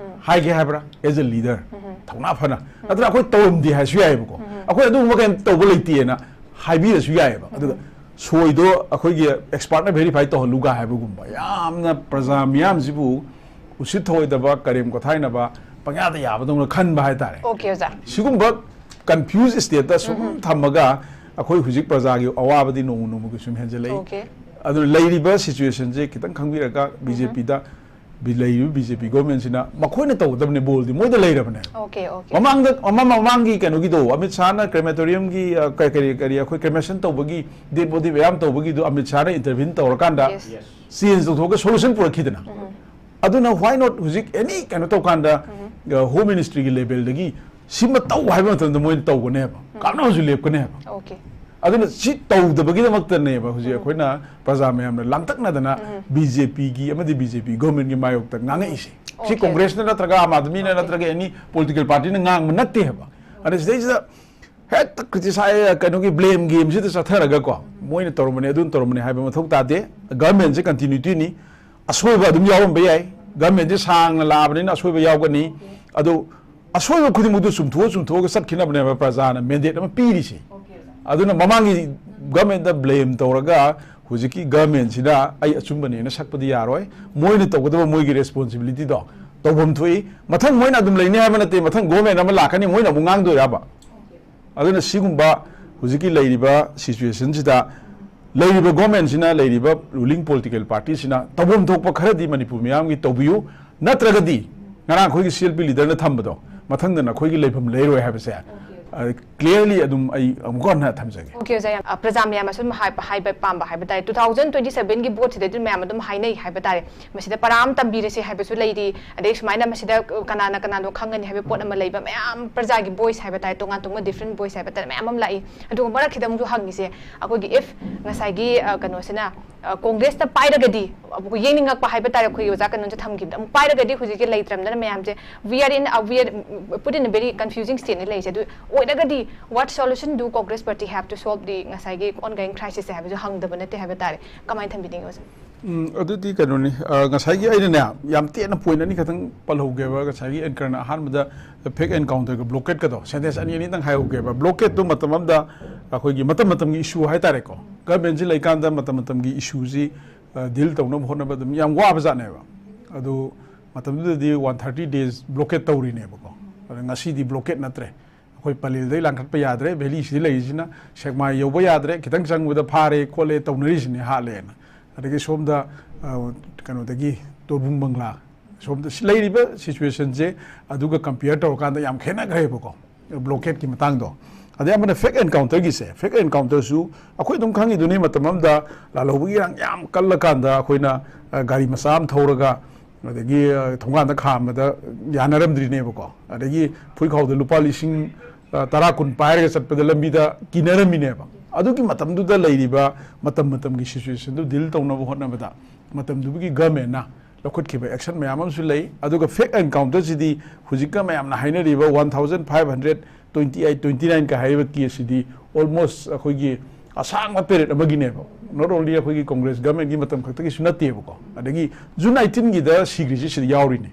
ꯍꯥꯏꯒꯦ ꯍꯥꯏꯕ꯭ꯔꯥ? ꯑꯦꯖ ꯑꯦ ꯂꯤꯗꯔ, ꯊꯧꯅꯥ ꯐꯅ, ꯅꯠꯇ꯭ꯔꯒ ꯑꯩꯈꯣꯏ ꯇꯧꯔꯝꯗꯦ ꯍꯥꯏꯁꯨ ꯌꯥꯏꯑꯕꯀꯣ꯫ ꯑꯩꯈꯣꯏ ꯑꯗꯨꯒꯨꯝꯕ ꯀꯩꯝ ꯇꯧꯕ ꯂꯩꯇꯦꯅ ꯍꯥꯏꯕꯤꯔꯁꯨ ꯌꯥꯏꯑꯕ꯫ ꯑꯗꯨꯒ ꯁꯣꯏꯗꯣ ꯑꯩꯈꯣꯏꯒꯤ ꯑꯦꯛꯁꯄꯥꯔꯠꯅ ꯚꯦꯔꯤꯐꯥꯏ ꯇꯧꯍꯜꯂꯨꯒ ꯍꯥꯏꯕꯒꯨꯝꯕ, ꯌꯥꯝꯅ ꯄ꯭ꯔꯖꯥ ꯃꯤꯌꯥꯝꯁꯤꯕꯨ ꯎꯁꯤꯠ ꯊꯑꯣꯏꯗꯕ, ꯀꯔꯦꯝ ꯀꯊꯥꯏꯅꯕ, ꯄꯪꯌꯥꯗ ꯌꯥꯕꯗꯧꯅ ꯈꯟꯕ ꯍꯥꯏꯇꯥꯔꯦ꯫ ꯑꯣꯀꯦ ꯑꯣꯖꯥ꯫ ꯁꯤꯒꯨꯝꯕ ꯀꯟꯐ꯭ꯌꯨꯁ ꯁ꯭ꯇꯦꯠꯇ ꯁꯨꯝ ꯊꯝꯃꯒ ꯑꯩꯈꯣꯏ ꯍꯧꯖꯤꯛ ꯄ꯭ꯔꯖꯥꯒꯤ ꯑꯋꯥꯕꯗꯤ ꯅꯣꯡꯃ ꯅꯣꯡꯃꯒꯤ ꯁꯨꯝ ꯍꯦꯟꯖꯜꯂꯛꯏ꯫ ꯑꯣꯀꯦ꯫ ꯑꯗꯨꯅ ꯂꯩꯔꯤꯕ ꯁꯤꯆꯨꯋꯦꯁꯟꯁꯦ ꯈꯤꯇꯪ ꯈꯪꯕꯤꯔꯒ ꯕꯤ ꯖꯦ ꯄꯤꯗ ꯂꯩꯔꯤꯕ ꯕꯤ ꯖꯦ ꯄꯤ ꯒꯣꯔꯃꯦꯟꯁꯤꯅ ꯃꯈꯣꯏꯅ ꯇꯧꯒꯗꯕꯅꯦ, ꯕꯣꯜꯗꯤ ꯃꯣꯏꯗ ꯂꯩꯔꯕꯅꯦ꯫ Okay okay. ꯃꯃꯥꯡꯗ ꯃꯃꯥꯡ ꯃꯃꯥꯡꯒꯤ ꯀꯩꯅꯣꯒꯤꯗꯣ, ꯑꯃꯤꯠ ꯁꯥꯍꯅ ꯀ꯭ꯔꯦꯃꯦꯇꯣꯔꯤꯌꯝꯒꯤ, ꯑ, ꯀ- ꯀꯔꯤ ꯀꯔꯤ ꯑꯩꯈꯣꯏ ꯀ꯭ꯔꯦꯃꯦꯁꯟ ꯇꯧꯕꯒꯤ, ꯗꯦꯠ ꯕꯣꯗꯤ ꯃꯌꯥꯝ ꯇꯧꯕꯒꯤꯗꯣ ꯑꯃꯤꯠ ꯁꯥꯍꯅ ꯏꯟꯇꯔꯚꯤꯟ ꯇꯧꯔꯀꯥꯟꯗ Yes. ꯆꯦꯟꯖ ꯇꯧꯊꯣꯛꯑꯒ ꯁꯣꯂꯨꯁꯟ ꯄꯨꯔꯛꯈꯤꯗꯅ꯫ ꯑꯗꯨꯅ why not ꯍꯧꯖꯤꯛ ꯑꯦꯅꯤ ꯀꯩꯅꯣ ꯇꯧꯀꯥꯟꯗ ꯍꯣꯝ ꯃꯤꯅꯤꯁꯇ꯭ꯔꯤꯒꯤ ꯂꯦꯚꯦꯜꯗꯒꯤ ꯁꯤꯃ ꯇꯧ ꯍꯥꯏꯕ ꯃꯇꯝꯗ ꯃꯣꯏꯅ ꯇꯧꯒꯅꯦꯕ, ꯀꯥꯞꯅꯕꯁꯨ ꯂꯦꯞꯀꯅꯦꯕ꯫ ꯑꯣꯀꯦ꯫ ꯑꯗꯨꯅ ꯁꯤ ꯇꯧꯗꯕꯒꯤꯗꯃꯛꯇꯅꯦꯕ ꯍꯧꯖꯤꯛ ꯑꯩꯈꯣꯏꯅ ꯄ꯭ꯔꯖꯥ ꯃꯌꯥꯝꯅ ꯂꯥꯡꯇꯛꯅꯗꯅ ꯕꯤ ꯖꯦ ꯄꯤꯒꯤ ꯑꯃꯗꯤ ꯕꯤ ꯖꯦ ꯄꯤ ꯒꯣꯔꯃꯦꯟꯒꯤ ꯃꯥꯌꯣꯛꯇ ꯉꯥꯡꯉꯛꯏꯁꯦ꯫ ꯁꯤ ꯑꯣꯀꯦ꯫ ꯀꯣꯡꯒ꯭ꯔꯦꯁꯅ ꯅꯠꯇ꯭ꯔꯒ ꯑꯥꯝ ꯑꯥꯗꯃꯤꯅ ꯅꯠꯇ꯭ꯔꯒ ꯑꯦꯅꯤ ꯄꯣꯂꯤꯇꯤꯀꯦꯜ ꯄꯥꯔꯇꯤꯅ ꯉꯥꯡꯕ ꯅꯠꯇꯦ ꯍꯥꯏꯕ꯫ ꯑꯗ ꯁꯤꯗꯩꯁꯤꯗ ꯍꯦꯛꯇ ꯀ꯭ꯔꯤꯇꯤꯁꯥꯏ ꯀꯩꯅꯣꯒꯤ ꯕ꯭ꯂꯦꯝ ꯒꯦꯝꯁꯤꯗ ꯆꯠꯊꯔꯒꯀꯣ, ꯃꯣꯏꯅ ꯇꯧꯔꯝꯕꯅꯤ, ꯑꯗꯨꯅ ꯇꯧꯔꯝꯕꯅꯤ ꯍꯥꯏꯕ ꯃꯊꯧ ꯇꯥꯗꯦ꯫ ꯒꯚꯔꯟꯃꯦꯟꯁꯦ ꯀꯟꯇꯤꯅ꯭ꯌꯨꯇꯤꯅꯤ꯫ ꯑꯁꯣꯏꯕ ꯑꯗꯨꯝ ꯌꯥꯎꯔꯝꯕ ꯌꯥꯏ꯫ ꯒꯚꯔꯟꯃꯦꯟꯁꯦ ꯁꯥꯡꯅ ꯂꯥꯛꯑꯕꯅꯤꯅ ꯑꯁꯣꯏꯕ ꯌꯥꯎꯒꯅꯤ꯫ ꯑꯗꯣ ꯑꯁꯣꯏꯕ ꯈꯨꯗꯤꯡꯃꯛꯇꯨ ꯆꯨꯝꯊꯣꯛꯑ ꯆꯨꯝꯊꯣꯛꯑꯒ ꯆꯠꯈꯤꯅꯕꯅꯦꯕ ꯄ꯭ꯔꯖꯥꯅ ꯃꯦꯟꯗꯦꯠ ꯑꯃ ꯄꯤꯔꯤꯁꯦ꯫ ꯑꯗꯨꯅ ꯃꯃꯥꯡꯒꯤ ꯒꯚꯔꯟꯃꯦꯟꯗ ꯕ꯭ꯂꯦꯝ ꯇꯧꯔꯒ ꯍꯧꯖꯤꯛꯀꯤ ꯒꯚꯔꯟꯃꯦꯟꯁꯤꯅ ꯑꯩ ꯑꯆꯨꯝꯕꯅꯦꯅ ꯁꯛꯄꯗꯤ ꯌꯥꯔꯣꯏ꯫ ꯃꯣꯏꯅ ꯇꯧꯒꯗꯕ ꯃꯣꯏꯒꯤ ꯔꯦꯁꯄꯣꯟꯁꯤꯕꯤꯂꯤꯇꯤꯗꯣ ꯇꯧꯐꯝ ꯊꯣꯛꯏ꯫ ꯃꯊꯪ ꯃꯣꯏꯅ ꯑꯗꯨꯝ ꯂꯩꯅꯤ ꯍꯥꯏꯕ ꯅꯠꯇꯦ, ꯃꯊꯪ ꯒꯣꯔꯃꯦꯟ ꯑꯃ ꯂꯥꯛꯀꯅꯤ, ꯃꯣꯏꯅ ꯑꯃꯨꯛ ꯉꯥꯡꯗꯣꯏꯔꯕ? ꯑꯗꯨꯅ ꯁꯤꯒꯨꯝꯕ ꯍꯧꯖꯤꯛꯀꯤ ꯂꯩꯔꯤꯕ ꯁꯤꯆꯨꯋꯦꯁꯟꯁꯤꯗ ꯂꯩꯔꯤꯕ ꯒꯣꯔꯃꯦꯟꯁꯤꯅ, ꯂꯩꯔꯤꯕ ꯔꯨꯂꯤꯡ ꯄꯣꯂꯤꯇꯤꯀꯦꯜ ꯄꯥꯔꯇꯤꯁꯤꯅ ꯇꯧꯐꯝ ꯊꯣꯛꯄ ꯈꯔꯗꯤ ꯃꯅꯤꯄꯨꯔ ꯃꯤꯌꯥꯝꯒꯤ ꯇꯧꯕꯤꯌꯨ, ꯅꯠꯇ꯭ꯔꯒꯗꯤ ꯉꯔꯥꯡ ꯑꯩꯈꯣꯏꯒꯤ ꯁꯤ ꯑꯦꯜ ꯄꯤ ꯂꯤꯗꯔꯅ ꯊꯝꯕꯗꯣ ꯃꯊꯪꯗ ꯅꯈꯣꯏꯒꯤ ꯂꯩꯐꯝ ꯂꯩꯔꯣꯏ ꯍꯥꯏꯕꯁꯦ ꯀ꯭ꯂꯤꯌꯥꯔꯂꯤ ꯑꯗꯨꯝ ꯑꯩ ꯑꯃꯨꯛꯀ ꯍꯟꯅ ꯊꯝꯖꯒꯦ꯫ ꯑꯣꯀꯦ ꯑꯣꯖꯥ, ꯌꯥꯝ, ꯑ, ꯄ꯭ꯔꯖꯥ ꯃꯌꯥꯝ ꯑꯁꯨꯝ ꯍꯥꯏꯕ, ꯍꯥꯏꯕ ꯄꯥꯝꯕ ꯍꯥꯏꯕ ꯇꯥꯔꯦ, ꯇꯨ ꯊꯥꯎꯖꯟ ꯇ꯭ꯋꯦꯟꯇꯤ ꯁꯚꯦꯟꯒꯤ ꯚꯣꯠꯁꯤꯗꯗꯤ ꯃꯌꯥꯝ ꯑꯗꯨꯝ ꯍꯥꯏꯅꯩ ꯍꯥꯏꯕ ꯇꯥꯔꯦ, ꯃꯁꯤꯗ ꯄꯔꯥ ꯑꯃ ꯇꯝꯕꯤꯔꯁꯦ ꯍꯥꯏꯕꯁꯨ ꯂꯩꯔꯤ, ꯑꯗꯩ ꯁꯨꯃꯥꯏꯅ ꯃꯁꯤꯗ ꯀꯅꯥꯅ ꯀꯅꯥꯅꯣ ꯈꯪꯒꯅꯤ ꯍꯥꯏꯕ ꯄꯣꯠ ꯑꯃ ꯂꯩꯕ, ꯃꯌꯥꯝ ꯄ꯭ꯔꯖꯥꯒꯤ ꯚꯣꯏꯁ ꯍꯥꯏꯕ ꯇꯥꯔꯦ, ꯇꯣꯉꯥꯟ ꯇꯣꯉꯥꯟꯕ ꯗꯤꯐ꯭ꯔꯦꯟ ꯚꯣꯏꯁ ꯍꯥꯏꯕ ꯇꯥꯔꯦ, ꯃꯌꯥꯝ ꯑꯃ ꯂꯥꯛꯏ꯫ ꯑꯗꯨꯒ ꯃꯔꯛꯁꯤꯗ ꯑꯃꯨꯛꯁꯨ ꯍꯪꯉꯤꯁꯦ, ꯑꯩꯈꯣꯏꯒꯤ ꯏꯐ ꯉꯁꯥꯏꯒꯤ, ꯑ, ꯀꯩꯅꯣꯁꯤꯅ, ꯑ, ꯀꯣꯡꯒ꯭ꯔꯦꯁꯇ ꯄꯥꯏꯔꯒꯗꯤ, ꯑꯩꯈꯣꯏ ꯌꯦꯡꯅꯤꯡꯉꯛꯄ ꯍꯥꯏꯕ ꯇꯥꯔꯦ, ꯑꯩꯈꯣꯏꯒꯤ ꯑꯣꯖꯥ ꯀꯩꯅꯣꯁꯦ ꯊꯝꯈꯤꯕꯗ ꯑꯃꯨꯛ ꯄꯥꯏꯔꯒꯗꯤ ꯍꯧꯖꯤꯛꯁꯦ ꯂꯩꯇ꯭ꯔꯝꯗꯅ ꯃꯌꯥꯝꯁꯦ we are in, uh, we are put in a very confusing stateꯅꯤ ꯂꯩꯔꯤꯁꯦ꯫ ꯑꯗꯨ ꯑꯣꯏꯔꯒꯗꯤ what solution do Congress party have to solve the ꯉꯁꯥꯏꯒꯤ ongoing crisisꯁꯦ ꯍꯥꯏꯕꯁꯨ ꯍꯪꯗꯕ ꯅꯠꯇꯦ ꯍꯥꯏꯕ ꯇꯥꯔꯦ꯫ ꯀꯃꯥꯏꯅ ꯊꯝꯕꯤꯅꯤꯡꯉꯤ ꯑꯣꯖꯥ? ꯎꯝ, ꯑꯗꯨꯗꯤ ꯀꯩꯅꯣꯅꯤ, ꯑ, ꯉꯁꯥꯏꯒꯤ ꯑꯩꯅꯅꯦ ꯌꯥꯝ ꯇꯦꯟꯅ ꯄꯣꯏꯟ ꯑꯅꯤ ꯈꯛꯇꯪ ꯄꯜꯍꯧꯒꯦꯕ꯫ ꯉꯁꯥꯏꯒꯤ ꯑꯦꯡꯀꯔꯅ ꯑꯍꯥꯟꯕꯗ ꯐꯦꯛ ꯑꯦꯟꯀꯥꯎꯟꯇꯔꯒ ꯕ꯭ꯂꯣꯀꯦꯠꯀꯗꯣ ꯁꯦꯟꯇꯦꯟꯁ ꯑꯅꯤ ꯑꯅꯤꯗꯪ ꯍꯥꯏꯍꯧꯒꯦꯕ꯫ ꯕ꯭ꯂꯣꯀꯦꯠꯇꯨ ꯃꯇꯝ ꯑꯃꯗ ꯑꯩꯈꯣꯏꯒꯤ ꯃꯇꯝ ꯃꯇꯝꯒꯤ ꯏꯁꯨ ꯍꯥꯏꯇꯥꯔꯦꯀꯣ, ꯒꯚꯔꯟꯃꯦꯟꯁꯤ ꯂꯩꯀꯥꯟꯗ ꯃꯇꯝ ꯃꯇꯝꯒꯤ ꯏꯁꯨꯁꯤ, ꯑ, ꯗꯤꯜ ꯇꯧꯅꯕ ꯍꯣꯠꯅꯕ ꯑꯗꯨꯝ ꯌꯥꯝ ꯋꯥꯕꯖꯥꯠꯅꯦꯕ꯫ ꯑꯗꯨ ꯃꯇꯝꯗꯨꯗꯗꯤ ꯋꯥꯟ ꯊꯥꯔꯇꯤ ꯗꯦꯖ ꯕ꯭ꯂꯣꯀꯦꯠ ꯇꯧꯔꯤꯅꯦꯕꯀꯣ꯫ ꯑꯗ ꯉꯁꯤꯗꯤ ꯕ꯭ꯂꯣꯀꯦꯠ ꯅꯠꯇ꯭ꯔꯦ꯫ ꯑꯩꯈꯣꯏ ꯄꯂꯦꯜꯗꯩ ꯂꯥꯟꯈꯠꯄ ꯌꯥꯗ꯭ꯔꯦ, ꯚꯦꯂꯤꯁꯤꯗ ꯂꯩꯔꯤꯁꯤꯅ ꯁꯦꯛꯃꯥꯏ ꯌꯧꯕ ꯌꯥꯗ꯭ꯔꯦ, ꯈꯤꯇꯪ ꯆꯪꯕꯗ ꯐꯥꯔꯦ ꯈꯣꯠꯂꯦ ꯇꯧꯅꯔꯤꯁꯤꯅꯦ, ꯍꯥꯠꯂꯦꯅ꯫ ꯑꯗꯒꯤ ꯁꯣꯝꯗ, ꯑ, ꯀꯩꯅꯣꯗꯒꯤ ꯇꯣꯔꯕꯨꯡ ꯕꯪꯒ꯭ꯂꯥ, ꯁꯣꯝꯗ ꯁꯤ ꯂꯩꯔꯤꯕ ꯁꯤꯆꯨꯋꯦꯁꯟꯁꯦ ꯑꯗꯨꯒ ꯀꯝꯄꯤꯌꯔ ꯇꯧꯔꯀꯥꯟꯗ ꯌꯥꯝ ꯈꯦꯠꯅꯈ꯭ꯔꯦꯕꯀꯣ, ꯕ꯭ꯂꯣꯀꯦꯠꯀꯤ ꯃꯇꯥꯡꯗꯣ꯫ ꯑꯗꯩ ꯑꯃꯅ ꯐꯦꯛ ꯑꯦꯟꯀꯥꯎꯟꯇꯔꯒꯤꯁꯦ, ꯐꯦꯛ ꯑꯦꯟꯀꯥꯎꯟꯇꯔꯁꯨ ꯑꯩꯈꯣꯏ ꯑꯗꯨꯝ ꯈꯪꯉꯤꯗꯨꯅꯤ, ꯃꯇꯝ ꯑꯃꯗ ꯂꯥꯜꯍꯧꯕꯒꯤ ꯏꯔꯥꯡ ꯌꯥꯝ ꯀꯜꯂꯀꯥꯟꯗ ꯑꯩꯈꯣꯏꯅ, ꯑ, ꯒꯥꯔꯤ ꯃꯆꯥ ꯑꯃ ꯊꯧꯔꯒ ꯑꯗꯒꯤ, ꯑ, ꯊꯣꯡꯒꯥꯟꯗ ꯈꯥꯝꯕꯗ ꯌꯥꯅꯔꯝꯗ꯭ꯔꯤꯅꯦꯕꯀꯣ꯫ ꯑꯗꯒꯤ ꯐꯨꯏꯈꯥꯎꯗ ꯂꯨꯄꯥ ꯂꯤꯁꯤꯡ, ꯑ, ꯇꯔꯥ ꯀꯨꯟ ꯄꯥꯏꯔꯒ ꯆꯠꯄꯗ ꯂꯝꯕꯤꯗ ꯀꯤꯅꯔꯝꯃꯤꯅꯦꯕ꯫ ꯑꯗꯨꯒꯤ ꯃꯇꯝꯗꯨꯗ ꯂꯩꯔꯤꯕ ꯃꯇꯝ ꯃꯇꯝꯒꯤ situationꯗꯨ deal ꯇꯧꯅꯕ ꯍꯣꯠꯅꯕꯗ ꯃꯇꯝꯗꯨꯒꯤ governmentꯅ ꯂꯧꯈꯠꯈꯤꯕ action ꯃꯌꯥꯝ ꯑꯃꯁꯨ ꯂꯩ꯫ ꯑꯗꯨꯒ fake encounterꯁꯤꯗꯤ ꯍꯧꯖꯤꯛꯀ ꯃꯌꯥꯝꯅ ꯍꯥꯏꯅꯔꯤꯕ one thousand five hundred twenty eight, twenty nine ꯀ ꯍꯥꯏꯔꯤꯕ caseꯁꯤꯗꯤ almost ꯑꯩꯈꯣꯏꯒꯤ ꯑꯁꯥꯡꯕ period ꯑꯃꯒꯤꯅꯦꯕ꯫ Not only ꯑꯩꯈꯣꯏꯒꯤ Congress governmentꯀꯤ ꯃꯇꯝ ꯈꯛꯇꯒꯤꯁꯨ ꯅꯠꯇꯦꯕꯀꯣ꯫ ꯑꯗꯒꯤ June nineteenꯒꯤꯗ ꯁꯤꯈ꯭ꯔꯤꯁꯤ ꯁꯤꯗ ꯌꯥꯎꯔꯤꯅꯦ꯫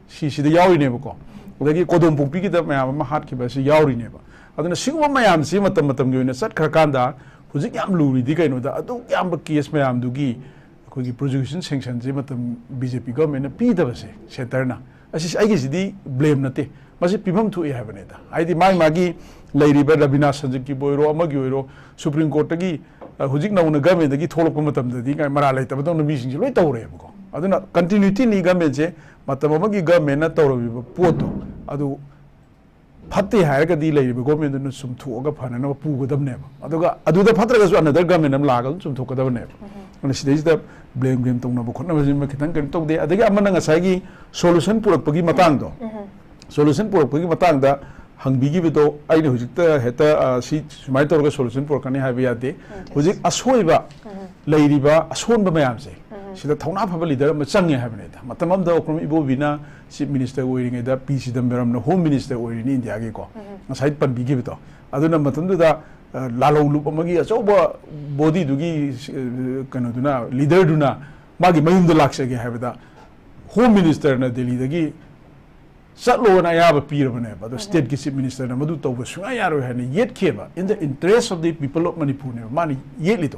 ꯁꯤꯁꯤꯗ ꯌꯥꯎꯔꯤꯅꯦꯕꯀꯣ꯫ ꯑꯗꯒꯤ ꯀꯣꯗꯣꯝꯄꯣꯛꯄꯤꯒꯤꯗ ꯃꯌꯥꯝ ꯑꯃ ꯍꯥꯠꯈꯤꯕ ꯑꯁꯤ ꯌꯥꯎꯔꯤꯅꯦꯕ꯫ ꯑꯗꯨꯅ ꯁꯤꯒꯨꯝꯕ ꯃꯌꯥꯝꯁꯤ ꯃꯇꯝ ꯃꯇꯝꯒꯤ ꯑꯣꯏꯅ ꯆꯠꯈ꯭ꯔꯀꯥꯟꯗ ꯍꯧꯖꯤꯛ ꯌꯥꯝ ꯂꯨꯔꯤꯗꯤ ꯀꯩꯅꯣꯗ, ꯑꯗꯨꯛ ꯌꯥꯝꯕ case ꯃꯌꯥꯝꯗꯨꯒꯤ ꯑꯩꯈꯣꯏꯒꯤ prosecution sanctionꯁꯤ ꯃꯇꯝ BJP governmentꯅ ꯄꯤꯗꯕꯁꯦ, centreꯅ, ꯑꯁꯤ ꯑꯩꯒꯤꯁꯤꯗꯤ blame ꯅꯠꯇꯦ, ꯃꯁꯤ ꯄꯤꯐꯝ ꯊꯣꯛꯏ ꯍꯥꯏꯕꯅꯤꯗ꯫ ꯍꯥꯏꯗꯤ ꯃꯥꯒꯤ ꯃꯥꯒꯤ ꯂꯩꯔꯤꯕ ꯔꯕꯤꯅꯥ ꯁꯟꯖꯤꯠꯀꯤꯕꯨ ꯑꯣꯏꯔꯣ, ꯑꯃꯒꯤ ꯑꯣꯏꯔꯣ, Supreme Courtꯇꯒꯤ, ꯑ, ꯍꯧꯖꯤꯛ ꯅꯧꯅ governmentꯇꯒꯤ ꯊꯣꯛꯂꯛꯄ ꯃꯇꯝꯗꯗꯤ ꯉꯥꯏ ꯃꯔꯥꯜ ꯂꯩꯇꯕꯗꯧꯅ ꯃꯤꯁꯤꯡꯁꯦ ꯂꯣꯏ ꯇꯧꯔꯦꯕꯀꯣ꯫ ꯑꯗꯨꯅ continuityꯅꯤ governmentꯁꯦ, ꯃꯇꯝ ꯑꯃꯒꯤ governmentꯅ ꯇꯧꯔꯝꯃꯤꯕ ꯄꯣꯠꯇꯣ ꯑꯗꯨ ꯐꯠꯇꯦ ꯍꯥꯏꯔꯒꯗꯤ ꯂꯩꯔꯤꯕ governmentꯗꯨꯅ ꯆꯨꯝꯊꯣꯛꯑꯒ ꯐꯅꯅꯕ ꯄꯨꯒꯗꯕꯅꯦꯕ꯫ ꯑꯗꯨꯒ ꯑꯗꯨꯗ ꯐꯠꯇ꯭ꯔꯒꯁꯨ another government ꯑꯃ ꯂꯥꯛꯑꯒ ꯑꯗꯨꯝ ꯆꯨꯝꯊꯣꯛꯀꯗꯕꯅꯦꯕ꯫ ꯑꯗꯨꯅ ꯁꯤꯗꯩꯁꯤꯗ blame game ꯇꯧꯅꯕ ꯈꯣꯠꯅꯕꯁꯤꯃ ꯈꯤꯇꯪ ꯀꯩꯅꯣ ꯇꯧꯗꯦ꯫ ꯑꯗꯒꯤ ꯑꯃꯅ ꯉꯁꯥꯏꯒꯤ solution ꯄꯨꯔꯛꯄꯒꯤ ꯃꯇꯥꯡꯗꯣ, solution ꯄꯨꯔꯛꯄꯒꯤ ꯃꯇꯥꯡꯗ ꯍꯪꯕꯤꯈꯤꯕꯗꯣ, ꯑꯩꯅ ꯍꯧꯖꯤꯛꯇ ꯍꯦꯛꯇ, ꯑ, ꯁꯤ ꯁꯨꯃꯥꯏꯅ ꯇꯧꯔꯒ solution ꯄꯨꯔꯛꯀꯅꯤ ꯍꯥꯏꯕ ꯌꯥꯗꯦ꯫ ꯍꯧꯖꯤꯛ ꯑꯁꯣꯏꯕ ꯂꯩꯔꯤꯕ ꯑꯁꯣꯟꯕ ꯃꯌꯥꯝꯁꯦ, ꯁꯤꯗ ꯊꯧꯅꯥ ꯐꯕ leader ꯑꯃ ꯆꯪꯉꯦ ꯍꯥꯏꯕꯅꯤꯗ꯫ ꯃꯇꯝ ꯑꯃꯗ ꯑꯩꯈꯣꯏ ꯏꯕꯣꯕꯤꯅ Chief Minister ꯑꯣꯏꯔꯤꯉꯩꯗ P Chidambaramꯅ Home Minister ꯑꯣꯏꯔꯤꯅꯤ ꯏꯟꯗꯤꯌꯥꯒꯤꯀꯣ, ꯉꯁꯥꯏ ꯄꯟꯕꯤꯈꯤꯕꯗꯣ꯫ ꯑꯗꯨꯅ ꯃꯇꯝꯗꯨꯗ, ꯑ, ꯂꯥꯂꯧ ꯂꯨꯞ ꯑꯃꯒꯤ ꯑꯆꯧꯕ bodyꯗꯨꯒꯤ, ꯑ, ꯀꯩꯅꯣꯗꯨꯅ, leaderꯗꯨꯅ ꯃꯥꯒꯤ ꯃꯌꯨꯝꯗ ꯂꯥꯛꯆꯒꯦ ꯍꯥꯏꯕꯗ Home Ministerꯅ ꯗꯦꯜꯂꯤꯗꯒꯤ ꯆꯠꯂꯣꯅ ꯑꯌꯥꯕ ꯄꯤꯔꯕꯅꯦꯕ꯫ ꯑꯗꯣ stateꯀꯤ Chief Ministerꯅ ꯃꯗꯨ ꯇꯧꯕ ꯁꯨꯡꯌꯥ ꯌꯥꯔꯣꯏ ꯍꯥꯏꯅ ꯌꯦꯠꯈꯤꯑꯕ꯫ In the interest of the people of Manipurꯅꯦꯕ ꯃꯥꯅ ꯌꯦꯠꯂꯤꯗꯣ꯫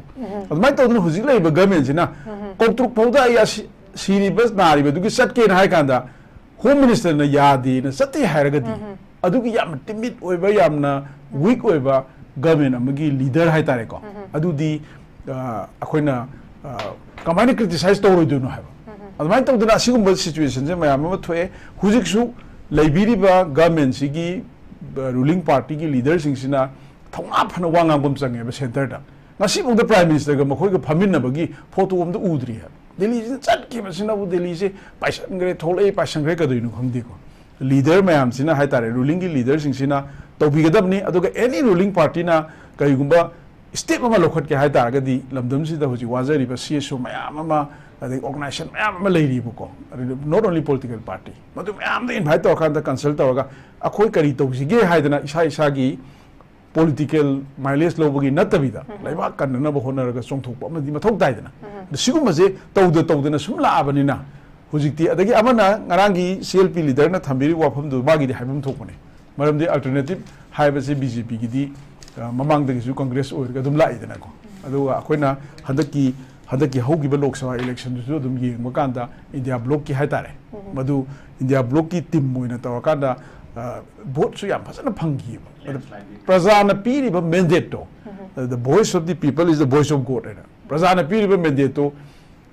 ꯑꯗꯨꯃꯥꯏꯅ ꯇꯧꯗꯅ ꯍꯧꯖꯤꯛ ꯂꯩꯔꯤꯕ governmentꯁꯤꯅ ꯀꯧꯇ꯭ꯔꯨꯛ ꯐꯥꯎꯗ ꯑꯩ ꯑꯁꯤ, ꯁꯤꯔꯤꯕ ꯅꯥꯔꯤꯕꯗꯨꯒꯤ ꯆꯠꯀꯦꯅ ꯍꯥꯏ ꯀꯥꯟꯗ Home Ministerꯅ ꯌꯥꯗꯦꯅ ꯆꯠꯇꯦ ꯍꯥꯏꯔꯒꯗꯤ, ꯑꯗꯨꯒꯤ ꯌꯥꯝꯅ timid ꯑꯣꯏꯕ, ꯌꯥꯝꯅ weak ꯑꯣꯏꯕ government ꯑꯃꯒꯤ leader ꯍꯥꯏꯇꯥꯔꯦꯀꯣ, ꯑꯗꯨꯗꯤ, ꯑ, ꯑꯩꯈꯣꯏꯅ, ꯑ, ꯀꯃꯥꯏꯅ criticize ꯇꯧꯔꯣꯏꯗꯣꯏꯅꯣ ꯍꯥꯏꯕ꯫ ꯑꯗꯨꯃꯥꯏꯅ ꯇꯧꯗꯅ ꯑꯁꯤꯒꯨꯝꯕ situationꯁꯦ ꯃꯌꯥꯝ ꯑꯃ ꯊꯣꯛꯑꯦ꯫ ꯍꯧꯖꯤꯛꯁꯨ ꯂꯩꯕꯤꯔꯤꯕ governmentꯁꯤꯒꯤ, ꯑ, ruling partyꯒꯤ leaderꯁꯤꯡꯁꯤꯅ ꯊꯧꯅꯥ ꯐꯅ ꯋꯥ ꯉꯥꯡꯕ ꯑꯃ ꯆꯪꯉꯦꯕ centreꯗ꯫ ꯉꯁꯤꯐꯥꯎꯗ Prime Ministerꯒ ꯃꯈꯣꯏꯒ ꯐꯝꯃꯤꯟꯅꯕꯒꯤ photo ꯑꯝꯇ ꯎꯗ꯭ꯔꯤ ꯍꯥꯏꯕ꯫ ꯗꯦꯜꯂꯤꯁꯤꯗ ꯆꯠꯈꯤꯕꯁꯤꯅꯕꯨ ꯗꯦꯜꯂꯤꯁꯦ ꯄꯥꯏꯁꯟꯈ꯭ꯔꯦ, ꯊꯣꯛꯂꯛꯑꯦ, ꯄꯥꯏꯁꯟꯈ꯭ꯔꯦ, ꯀꯗꯣꯏꯅꯣ ꯈꯪꯗꯦꯀꯣ꯫ ꯂꯤꯗꯔ ꯃꯌꯥꯝꯁꯤꯅ ꯍꯥꯏꯇꯥꯔꯦ, ꯔꯨꯂꯤꯡꯒꯤ ꯂꯤꯗꯔꯁꯤꯡꯁꯤꯅ ꯇꯧꯕꯤꯒꯗꯕꯅꯤ꯫ ꯑꯗꯨꯒ ꯑꯦꯅꯤ ꯔꯨꯂꯤꯡ ꯄꯥꯔꯇꯤꯅ ꯀꯔꯤꯒꯨꯝꯕ ꯁ꯭ꯇꯦꯞ ꯑꯃ ꯂꯧꯈꯠꯀꯦ ꯍꯥꯏ ꯇꯥꯔꯒꯗꯤ, ꯂꯝꯗꯝꯁꯤꯗ ꯍꯧꯖꯤꯛ ꯋꯥꯖꯔꯤꯕ ꯁꯤ ꯑꯦꯁ ꯑꯣ ꯃꯌꯥꯝ ꯑꯃ, ꯑꯗꯩ ꯑꯣꯔꯒꯅꯥꯏꯖꯦꯁꯟ ꯃꯌꯥꯝ ꯑꯃ ꯂꯩꯔꯤꯕꯀꯣ, ꯑꯗꯨꯗ not only political party, ꯃꯗꯨ ꯃꯌꯥꯝꯗ ꯏꯟꯚꯥꯏꯠ ꯇꯧꯔꯀꯥꯟꯗ, ꯀꯟꯁꯜ ꯇꯧꯔꯒ, ꯑꯩꯈꯣꯏ ꯀꯔꯤ ꯇꯧꯁꯤꯒꯦ ꯍꯥꯏꯗꯅ ꯏꯁꯥ ꯏꯁꯥꯒꯤ ꯄꯣꯂꯤꯇꯤꯀꯦꯜ ꯃꯥꯏꯂꯦꯖ ꯂꯧꯕꯒꯤ ꯅꯠꯇꯕꯤꯗ, ꯂꯩꯕꯥꯛ ꯀꯟꯅꯅꯕ ꯍꯣꯠꯅꯔꯒ ꯆꯣꯡꯊꯣꯛꯄ ꯑꯃꯗꯤ ꯃꯊꯧ ꯇꯥꯏꯗꯅ꯫ ꯑꯗ ꯁꯤꯒꯨꯝꯕꯁꯦ ꯇꯧꯗ ꯇꯧꯗꯅ ꯁꯨꯝ ꯂꯥꯛꯑꯕꯅꯤꯅ, ꯍꯧꯖꯤꯛꯇꯤ, ꯑꯗꯒꯤ ꯑꯃꯅ ꯉꯔꯥꯡꯒꯤ ꯁꯤ ꯑꯦꯜ ꯄꯤ ꯂꯤꯗꯔꯅ ꯊꯝꯕꯤꯔꯤꯕ ꯋꯥꯐꯝꯗꯨ ꯃꯥꯒꯤꯗꯤ ꯍꯥꯏꯐꯝ ꯊꯣꯛꯄꯅꯦ꯫ ꯃꯔꯝꯗꯤ ꯑꯜꯇꯔꯅꯦꯇꯤꯞ ꯍꯥꯏꯕꯁꯤ ꯕꯤ ꯖꯦ ꯄꯤꯒꯤꯗꯤ, ꯑ, ꯃꯃꯥꯡꯗꯒꯤꯁꯨ ꯀꯪꯒ꯭ꯔꯦꯁ ꯑꯣꯏꯔꯒ ꯑꯗꯨꯝ ꯂꯥꯛꯏꯗꯅꯀꯣ꯫ ꯑꯗꯨꯒ ꯑꯩꯈꯣꯏꯅ ꯍꯟꯗꯛꯀꯤ, ꯍꯟꯗꯛꯀꯤ ꯍꯧꯈꯤꯕ ꯂꯣꯛ ꯁꯚꯥ ꯏꯂꯦꯛꯁꯟꯗꯨꯁꯨ ꯑꯗꯨꯝ ꯌꯦꯡꯕ ꯀꯥꯟꯗ ꯏꯟꯗꯤꯌꯥ ꯕ꯭ꯂꯣꯛꯀꯤ ꯍꯥꯏꯇꯥꯔꯦ, ꯃꯗꯨ ꯏꯟꯗꯤꯌꯥ ꯕ꯭ꯂꯣꯛꯀꯤ ꯇꯤꯝ ꯑꯣꯏꯅ ꯇꯧꯔꯀꯥꯟꯗ, ꯑ, ꯚꯣꯠꯁꯨ ꯌꯥꯝ ꯐꯖꯅ ꯐꯪꯈꯤꯑꯕ꯫ ꯑꯗ ꯄ꯭ꯔꯖꯥꯅ ꯄꯤꯔꯤꯕ ꯃꯦꯟꯗꯦꯠꯇꯣ, "The voice of the people is the voice of God" ꯍꯥꯏꯅ, ꯄ꯭ꯔꯖꯥꯅ ꯄꯤꯔꯤꯕ ꯃꯦꯟꯗꯦꯠꯇꯣ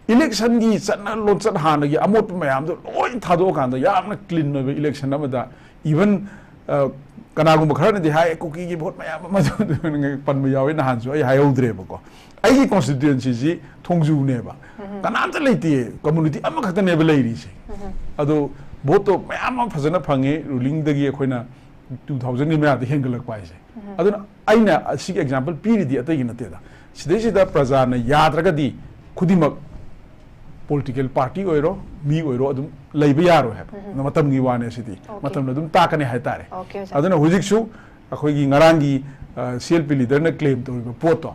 ꯏꯂꯦꯛꯁꯟꯒꯤ ꯆꯠꯅ ꯂꯣꯟꯆꯠ ꯍꯥꯟꯅꯒꯤ ꯑꯃꯣꯠꯄ ꯃꯌꯥꯝꯗꯣ ꯂꯣꯏ ꯊꯥꯗꯣꯛꯑꯀꯥꯟꯗ ꯌꯥꯝꯅ ꯀ꯭ꯂꯤꯟ ꯑꯣꯏꯕ ꯏꯂꯦꯛꯁꯟ ꯑꯃꯗ, ꯏꯚꯟ, ꯑ, ꯀꯅꯥꯒꯨꯝꯕ ꯈꯔꯅꯗꯤ ꯍꯥꯏ, "ꯀꯨꯀꯤꯒꯤ ꯚꯣꯠ ꯃꯌꯥꯝ ꯑꯃ" ꯄꯟꯕ ꯌꯥꯎꯋꯤ꯫ ꯅꯍꯥꯟꯁꯨ ꯑꯩ ꯍꯥꯏꯍꯧꯗ꯭ꯔꯦꯕꯀꯣ꯫ ꯑꯩꯒꯤ ꯀꯣꯟꯁꯇꯤꯇ꯭ꯌꯨꯑꯦꯟꯁꯤꯁꯤ ꯊꯣꯡꯖꯨꯅꯦꯕ, ꯀꯅꯥꯝꯇ ꯂꯩꯇꯦ, ꯀꯝꯃꯨꯅꯤꯇꯤ ꯑꯃꯈꯛꯇꯅꯦꯕ ꯂꯩꯔꯤꯁꯦ꯫ ꯑꯗꯣ ꯚꯣꯠꯇꯣ ꯃꯌꯥꯝ ꯑꯃ ꯐꯖꯅ ꯐꯪꯉꯦ, ꯔꯨꯂꯤꯡꯗꯒꯤ ꯑꯩꯈꯣꯏꯅ ꯇꯨ ꯊꯥꯎꯖꯟꯒꯤ ꯃꯌꯥꯗ ꯍꯦꯟꯒꯠꯂꯛꯄ ꯍꯥꯏꯁꯦ꯫ ꯑꯗꯨꯅ ꯑꯩꯅ ꯑꯁꯤꯒꯤ ꯑꯦꯛꯖꯥꯝꯄꯜ ꯄꯤꯔꯤꯗꯤ ꯑꯇꯩꯒꯤ ꯅꯠꯇꯦꯗ, ꯁꯤꯗꯩꯁꯤꯗ ꯄ꯭ꯔꯖꯥꯅ ꯌꯥꯗ꯭ꯔꯒꯗꯤ ꯈꯨꯗꯤꯡꯃꯛ ꯄꯣꯂꯤꯇꯤꯀꯦꯜ ꯄꯥꯔꯇꯤ ꯑꯣꯏꯔꯣ, ꯃꯤ ꯑꯣꯏꯔꯣ, ꯑꯗꯨꯝ ꯂꯩꯕ ꯌꯥꯔꯣꯏ ꯍꯥꯏꯕ꯫ ꯃꯇꯝꯒꯤ ꯋꯥꯅꯦ ꯁꯤꯗꯤ꯫ ꯑꯣꯀꯦ꯫ ꯃꯇꯝꯅ ꯑꯗꯨꯝ ꯇꯥꯛꯀꯅꯤ ꯍꯥꯏꯇꯥꯔꯦ꯫ ꯑꯣꯀꯦ, ꯑꯣꯖꯥ꯫ ꯑꯗꯨꯅ ꯍꯧꯖꯤꯛꯁꯨ ꯑꯩꯈꯣꯏꯒꯤ ꯉꯔꯥꯡꯒꯤ, ꯑ, ꯁꯤ ꯑꯦꯜ ꯄꯤ ꯂꯤꯗꯔꯅ ꯀ꯭ꯂꯦꯝ ꯇꯧꯔꯤꯕ ꯄꯣꯠꯇꯣ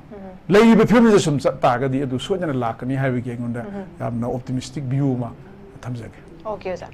ꯂꯩꯔꯤꯕ ꯐꯤꯕꯝꯁꯤꯗ ꯁꯨꯝ ꯆꯠ ꯇꯥꯔꯒꯗꯤ ꯑꯗꯨ ꯁꯣꯏꯗꯅ ꯂꯥꯛꯀꯅꯤ ꯍꯥꯏꯕꯒꯤ ꯑꯩꯉꯣꯟꯗ ꯌꯥꯝꯅ ꯑꯣꯞꯇꯤꯃꯤꯁꯇꯤꯛ ꯚ꯭ꯌꯨ ꯑꯃ ꯊꯝꯖꯒꯦ꯫ ꯑꯣꯀꯦ, ꯑꯣꯖꯥ꯫